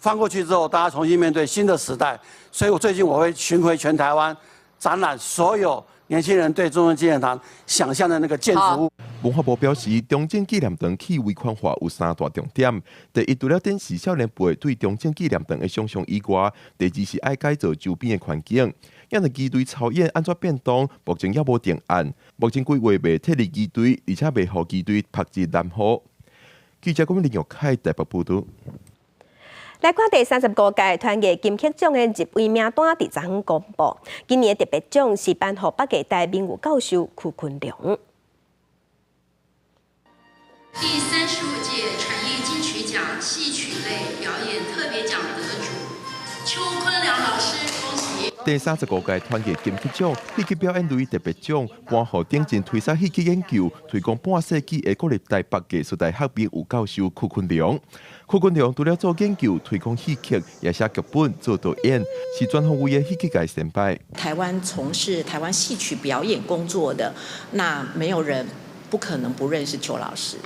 翻過去之後，大家重新面對新的時代。所以我最近我會巡迴全台灣，展覽所有年輕人對中正紀念堂想象的那個建築物。文化部表示，中正紀念堂去威權化有三大重點：第一，除了展示少年輩對中正紀念堂的想象以外；第二是愛改造周邊的環境。因為儀隊操演按怎變動，目前猶無定案。目前規劃袂撤離儀隊，而且袂予儀隊曝佇南湖。記者郭林玉凱台北報道。來看第35屆傳藝金曲獎的入圍名單，佇昨昏公布。今年的特別獎是頒予北藝大名譽教授區坤良。第35屆傳藝金曲獎戲曲類表演特別獎得主邱坤良老師，恭喜！第35屆傳藝金曲獎戲曲表演類特別獎，頒予頂真推捒戲曲研究、推廣半世紀的國立台北藝術大學名譽教授區坤良。區坤良除了做研究、推廣戲曲，也寫劇本、做導演，是全方位的戲曲界先輩。台灣從事台灣戲曲表演工作的，那沒有人不可能不認識邱老師。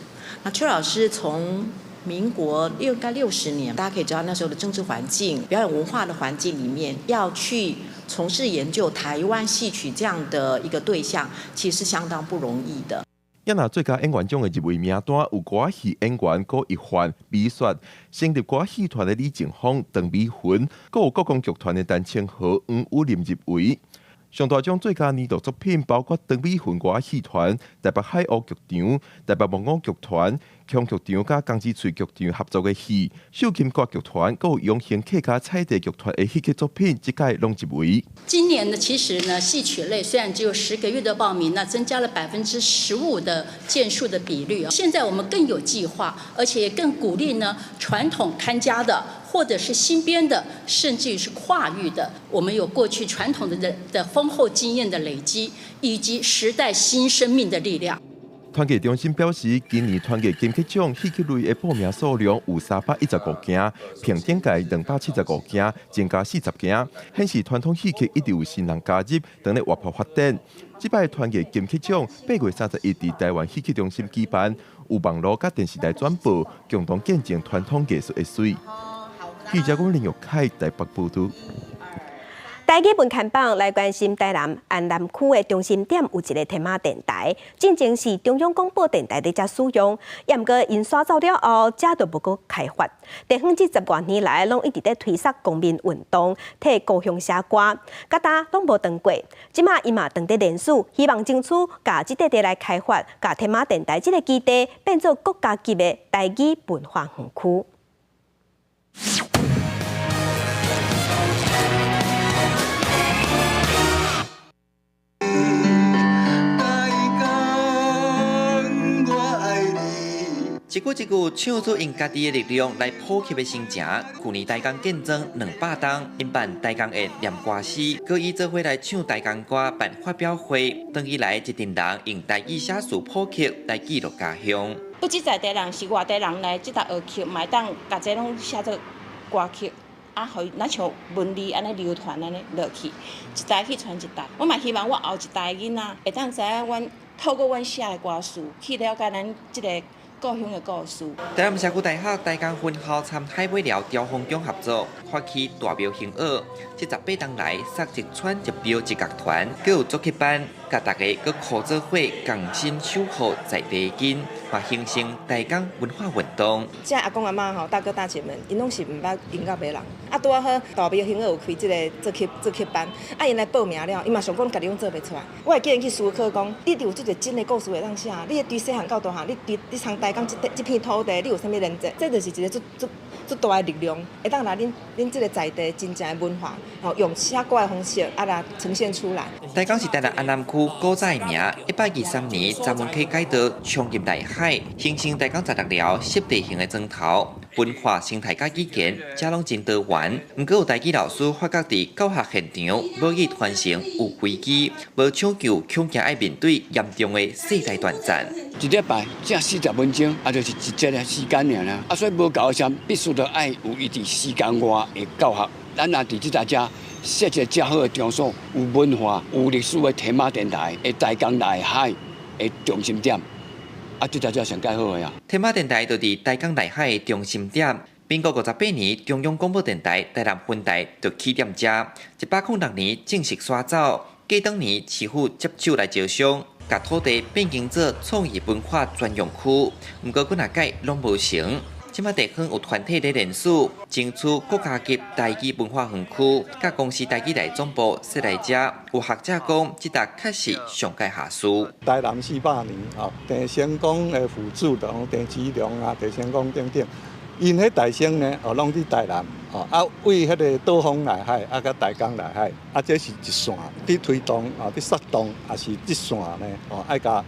那邱老師從民國應該60年，大家可以知道那時候的政治環境、表演文化的環境裡面，要去從事研究台灣戲曲這樣的一個對象，其實是相當不容易的。也若最佳演員獎的入圍名單有歌仔戲演員郭一凡、美雪，成立歌仔戲團的李靜芳、鄧美雲，閣有國光劇團的陳清河、黃宇琳入圍。上大獎最佳年度作品包括鄧美雲歌仔戲團、台北海鷗劇場、台北木偶劇團、鏘劇場佮江之翠劇場合作的戲，秀琴歌劇團，閣有永興客家彩地劇團的戲曲作品，這屆攏入圍。今年呢，其實呢，戲曲類雖然只有10個月的報名，那增加了15%的件數的比率。現在我們更有計劃，而且更鼓勵呢傳統看家的，或者是新編的，甚至於是跨域的。我們有過去傳統的豐厚經驗的累積，以及時代新生命的力量。傳藝中心表示，今年傳藝金曲獎戲曲類的報名數量有315件，比頂屆275件，增加40件，顯示傳統戲曲一直有新人加入，當咧活潑發展。這擺傳藝金曲獎8月31佇台灣戲曲中心舉辦，有網路佮電視台轉播，共同見證傳統藝術的媠。記者阮林玉凱台北報導。台語文看榜來關心台南安南區的中心點有一个天馬電台，進前是中央廣播電台佇遮使用，也毋過𪜶徙走了後，遮就無閣開發。地方這十外年來攏一直佇推捒公民運動，替故鄉寫歌，佮今攏無斷過。這馬伊嘛當佇聯署，希望爭取共這塊地來開發，共天馬電台這个基地變做國家級的台語文化園區。一句一句唱出𪜶家己的力量來普及的心情。去年台江建莊200冬，𪜶辦台江的念歌詩，閣以做伙來唱台江歌辦發表會。轉以來，一陣人用台語寫詞普及來記錄家鄉。不止在地人，是外地人來這搭學曲，嘛會當共這攏寫做歌曲，啊，予若像文字按呢流傳按呢落去，一代去傳一代。我嘛希望我後一代囡仔會當知影阮透過阮寫的歌詞去了解咱這个故鄉的故事。台南社區大學台江分校參海尾寮雕風宮合作，發起大廟行樂。這18冬來，設一村一廟一樂團，閣有作曲班，佮大家閣苦做伙共心守護在地根，嘛形成台江文化運動。這阿公阿嬤吼，大哥大姐們，𪜶攏是毋捌音樂的人。啊，拄仔好大廟行樂有開這个作曲班，啊，𪜶來報名了，伊嘛想講家己攏做袂出來。我會叫𪜶去思考講，你有這個真的故事會當寫，你對細漢到大漢，你對你從台江這片土地，你有啥物連結？這就是一个足足足大的力量，會當來恁這个在地真正的文化，吼，用寫歌的方式啊來呈現出來。台江是台南安南區古早的名，123年閘門溪改道衝入內海，形成台江16寮濕地型的磚頭，文化生態佮語言，遮攏真多元。毋過有台語老師發覺佇教學現場，母語傳承有危機，無搶救，恐驚愛面對嚴重的世代斷層。一禮拜才40分鐘，啊，就是一節的時間爾啦。啊，所以無夠的時，必須著愛有伊佇時間外的教學。咱若佇這搭遮設一个遮好的場所，有文化、有歷史的天馬電台，的台江內海的中心點，啊，這才才上蓋好的啊。天馬電台就佇台江內海的中心點。民國58年，中央廣播電台台南分台就起點遮，106年正式徙走。過當年市府接手來招商，共土地變更做創意文化專用區。毋過幾若屆攏無成。這馬地方有團體咧聯署，爭取國家級台語文化園區，佮公視台語台總部設來遮。有學者講，這搭確實上蓋下事。台南400年，吼，鄭成功的父子，就鄭芝龍啊，鄭成功等等， 𪜶彼大星呢，哦，攏佇台南，哦，啊，對彼个島風內海，啊，佮台江內海，啊，這是一線佇推動，啊，佇策動，也是這線呢，哦，愛共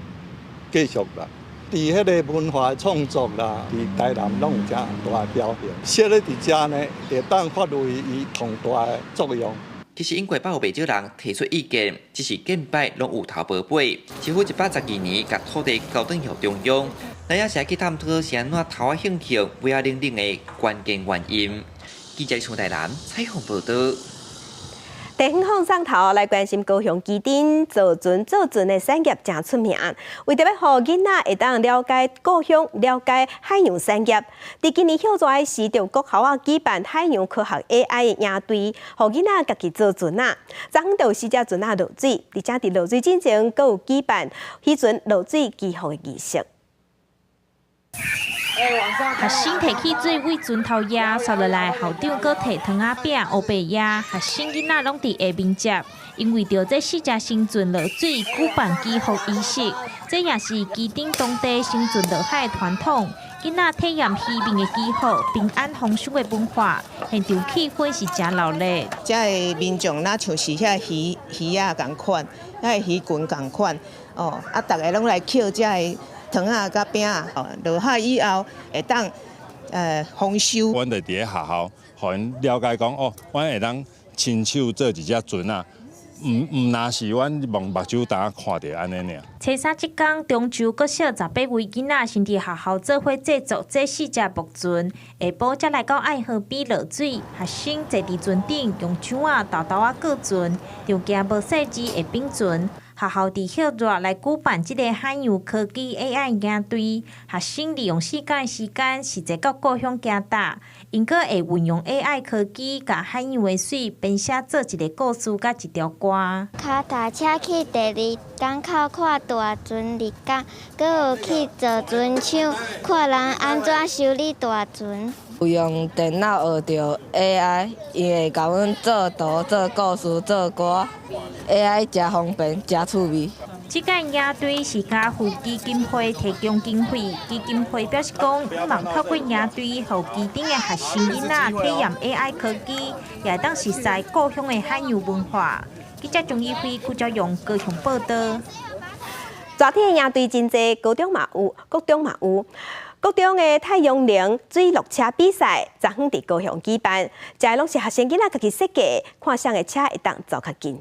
繼續啦。佇彼个文化創作啦，佇台南攏有誠大的表現。設咧佇遮呢，會當發揮伊重大的作用。其實英國捌有袂少人提出意見，只是見擺攏有頭無尾。市府112年共土地交轉予中央，咱也是愛去探討是按怎頭仔興起、尾仔冷冷的關鍵原因。記者張台南採訪報導。地方放送頭來關心高雄旗津造船造船的產業誠出名，為著欲予囡仔會當了解故鄉、了解海洋產業，佇今年歇熱時，就國校仔舉辦海洋科學 AI 的營隊，予囡仔家己造船仔。昨昏就有四隻船仔落水，而且佇落水進前，閣有舉辦彼船落水祈福的儀式。學生提起水對船頭壓，紲落來校長閣提糖仔餅、烏白壓，學生囡仔攏佇下面接。𪜶為著這四隻新船落水舉辦祈福儀式，這也是旗津當地新船落海的傳統。囡仔體驗漁民的祈福、平安豐收的文化，現場氣氛是誠熱鬧。遮的民眾若像是遐魚魚仔仝款，遐魚群仝款，哦，啊，逐个攏來抾遮的糖仔佮餅仔，哦，落海以後會當豐收。阮就佇咧學校，予𪜶了解講，哦，阮會當親手做一隻船仔。毋毋若是阮望目睭焦看著按呢爾。初三這工，中州國小18位囡仔先佇學校做伙製作這四隻木船，下晡才來到愛河邊落水，學生坐佇船頂，用槳仔沓沓仔過船，就驚無細緻會反船。學校佇歇熱來舉辦這个海洋科技 AI 營隊，學生利用四工時間，實際到故鄉行踏，𪜶閣會運用 AI 科技，共海洋的水編寫做一个故事佮一條歌。跤踏車去第二港口看大船入港，閣有去造船廠看人按怎修理大船。有用電腦學著 AI，伊會共阮做圖、做故事、做歌，AI 誠方便、誠趣味。這屆營隊是家父基金會提供經費，基金會表示講，希望透過營隊，予旗津的學生囡仔體驗 AI 科技，也會當熟悉故鄉的海洋文化。記者張怡輝、邱昭勇高雄報導。熱天的營隊真濟，高中嘛有，國中嘛有。國中的太陽能水陸車比賽，昨昏佇高雄舉辦，這个攏是學生囡仔家己設計，看誰的車會當走較緊。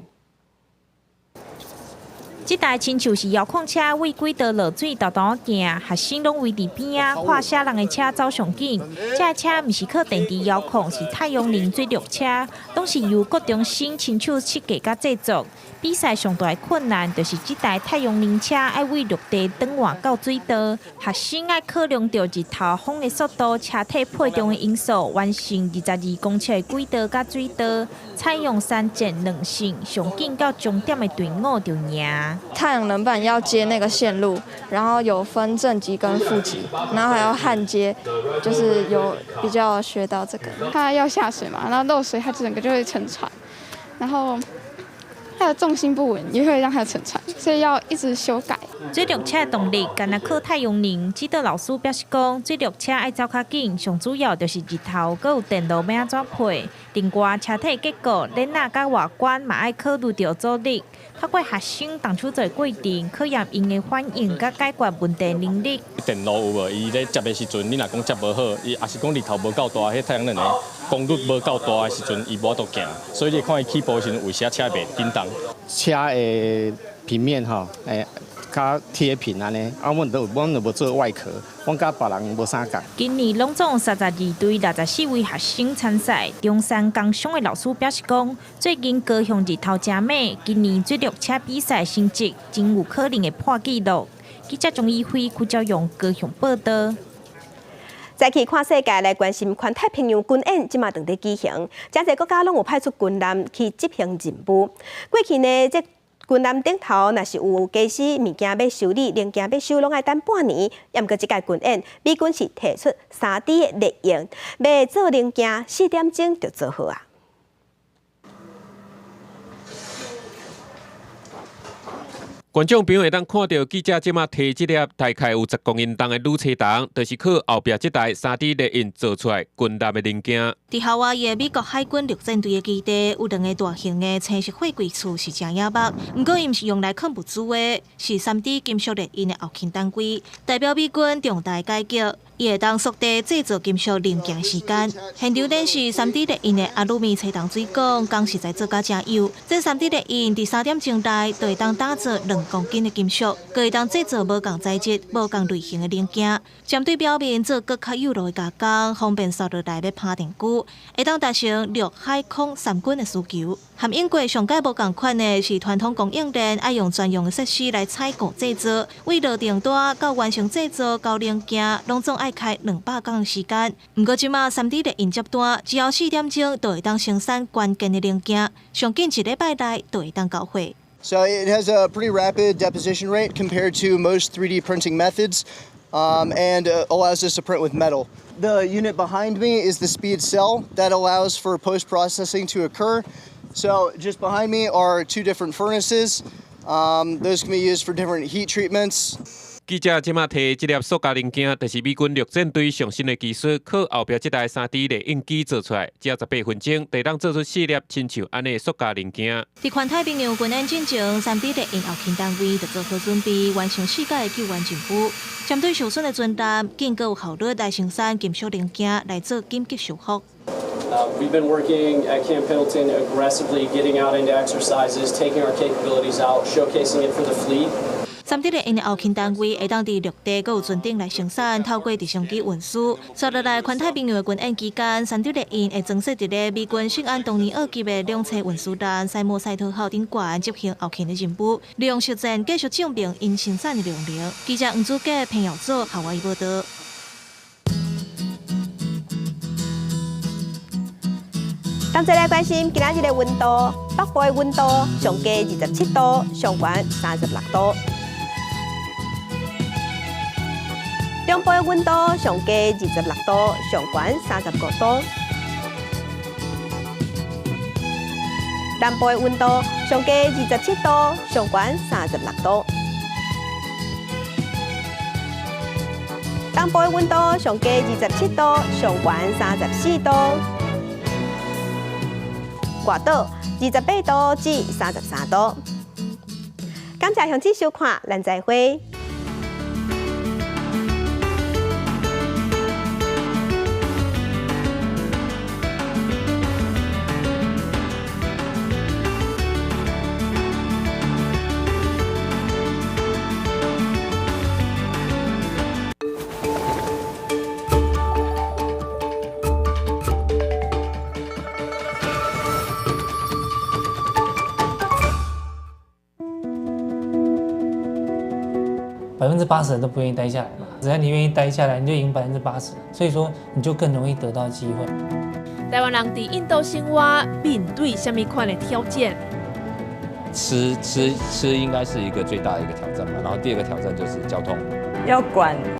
這台親像是遙控車，對軌道落水沓沓行，學生攏圍佇邊仔看啥人的車走上緊。這台車毋是靠電池遙控，是太陽能水陸車，攏是由國中生親手設計佮製作。比賽上大的困難就是這台太陽能車愛對陸地轉換到水道，學生愛考量著日頭風的速度、車體配重的因素，完成22公尺的軌道佮水道，採用三戰兩勝，上緊到終點的隊伍就贏。太陽能板要接那個線路，然後有分正極跟負極，然後還要焊接，就是有比較學到這個。它要下水嘛，然後漏水，它整個就會沉船，然後它的重心不穩也會讓它沉船，所以要一直修改。水陸車動力干焦靠太陽能，指導老師表示講，水陸車愛走較緊，上主要就是日頭，閣有電路欲按怎配。另外，車體結構、鏈仔佮外觀嘛愛考慮著阻力。透過學生動手做過程，考驗𪜶的反應佮解決問題能力。電路有無？伊咧接的時陣，你若講接無好，伊抑是講日頭無夠大，彼太陽能的功率無夠大的時陣，伊無法度行。所以你看伊起步時陣，有時車袂振動。車的平面吼，較貼平按呢，啊，阮都無做外殼，阮佮別人無啥仝。今年攏總32隊64位學生參賽。中山工商的老師表示講，最近高雄日頭誠猛，今年水陸車比賽成績真有可能會破紀錄。記者張怡輝、邱昭勇高雄報導。再去看世界來關心環太平洋軍演，這馬正佇舉行，誠濟國家攏有派出軍艦去執行任務。過去呢，這軍艦頂頭若是有家私物件欲修理，零件欲修，攏愛等半年。毋過這屆軍演，美軍是提出3D 的列印，欲做零件4點鐘就做好啊。觀眾朋友會當看著記者這馬提這粒大概有10公斤重的鋁車筒，就是靠後壁這台3D 列印做出來軍艦的零件。佇夏威夷的美國海軍陸戰隊的基地有兩个大型的青色貨櫃厝是誠野目，毋過伊毋是用來囥物資的，是3D 金屬列印的後勤單位，代表美軍重大改革。伊會當縮短製造金屬零件時間。現場展示3D 列印的阿魯米車筒水管，講實在做甲誠幼。這3D 列印佇3點鐘內就會當打造2公斤的金屬，閣會當製造無仝材質、無仝類型的零件。針對表面做閣較幼路的加工，方便紲落來欲拍電鋸，會當達成陸海空三軍的需求。和英國上蓋無仝款的是傳統供應鏈愛用專用的設施來採購製造，為落訂單到完成製造交零件，攏總愛開200工的時間。毋過這馬3D 列印接單，只要4點鐘就會當生產關鍵的零件，上緊一禮拜內就會當交貨。 So it has a pretty rapid deposition rate compared to most 3D printing methods, and allows us to print with metal. The unit behind me is the speed cell that allows for post-processing to occur. So just behind me are two different furnaces. Those can be used for different heat treatments. 記者這馬提這粒塑膠零件，就是美軍陸戰隊上新的技術，靠後壁這台3D 列印機做出來，只要18分鐘，就當做出四粒親像按呢的塑膠零件。佇環太平洋軍演進前，3D 列印後勤單位就做好準備，完成世界的救援任務。針對受損的船艦，更閣有效率來生產金屬零件來做緊急修復。 We've been working at Camp Pendleton aggressively getting out into exercises, taking our capabilities out, showcasing it for the fleet. 3D 列印的後勤單位會當佇陸地閣有船頂來生產，透過直升機運輸。接落來，環太平洋的軍演期間，3D 列印會裝設佇咧美軍聖安東尼奧級的兩棲運輸艦西莫賽特號頂懸執行後勤的任務，利用實戰繼續證明𪜶生產的量能。記者黃祖傑、彭耀祖，夏威夷報導。同齊來關心今仔日的溫度，北部的溫度上低27度，上懸36度。中部的溫度上低26度，上懸35度。南部的溫度上低27度，上懸36度。東部的溫度上低27度，上懸34度。外島28度至33度。感謝鄉親收看，咱再會。 80%人都不願意待下來嘛，只要你願意待下來，你就贏80%，所以說你就更容易得到機會。台灣人佇印度生活，面對啥物款的挑戰？吃吃吃應該是一個最大的一個挑戰吧，然後第二個挑戰就是交通。要管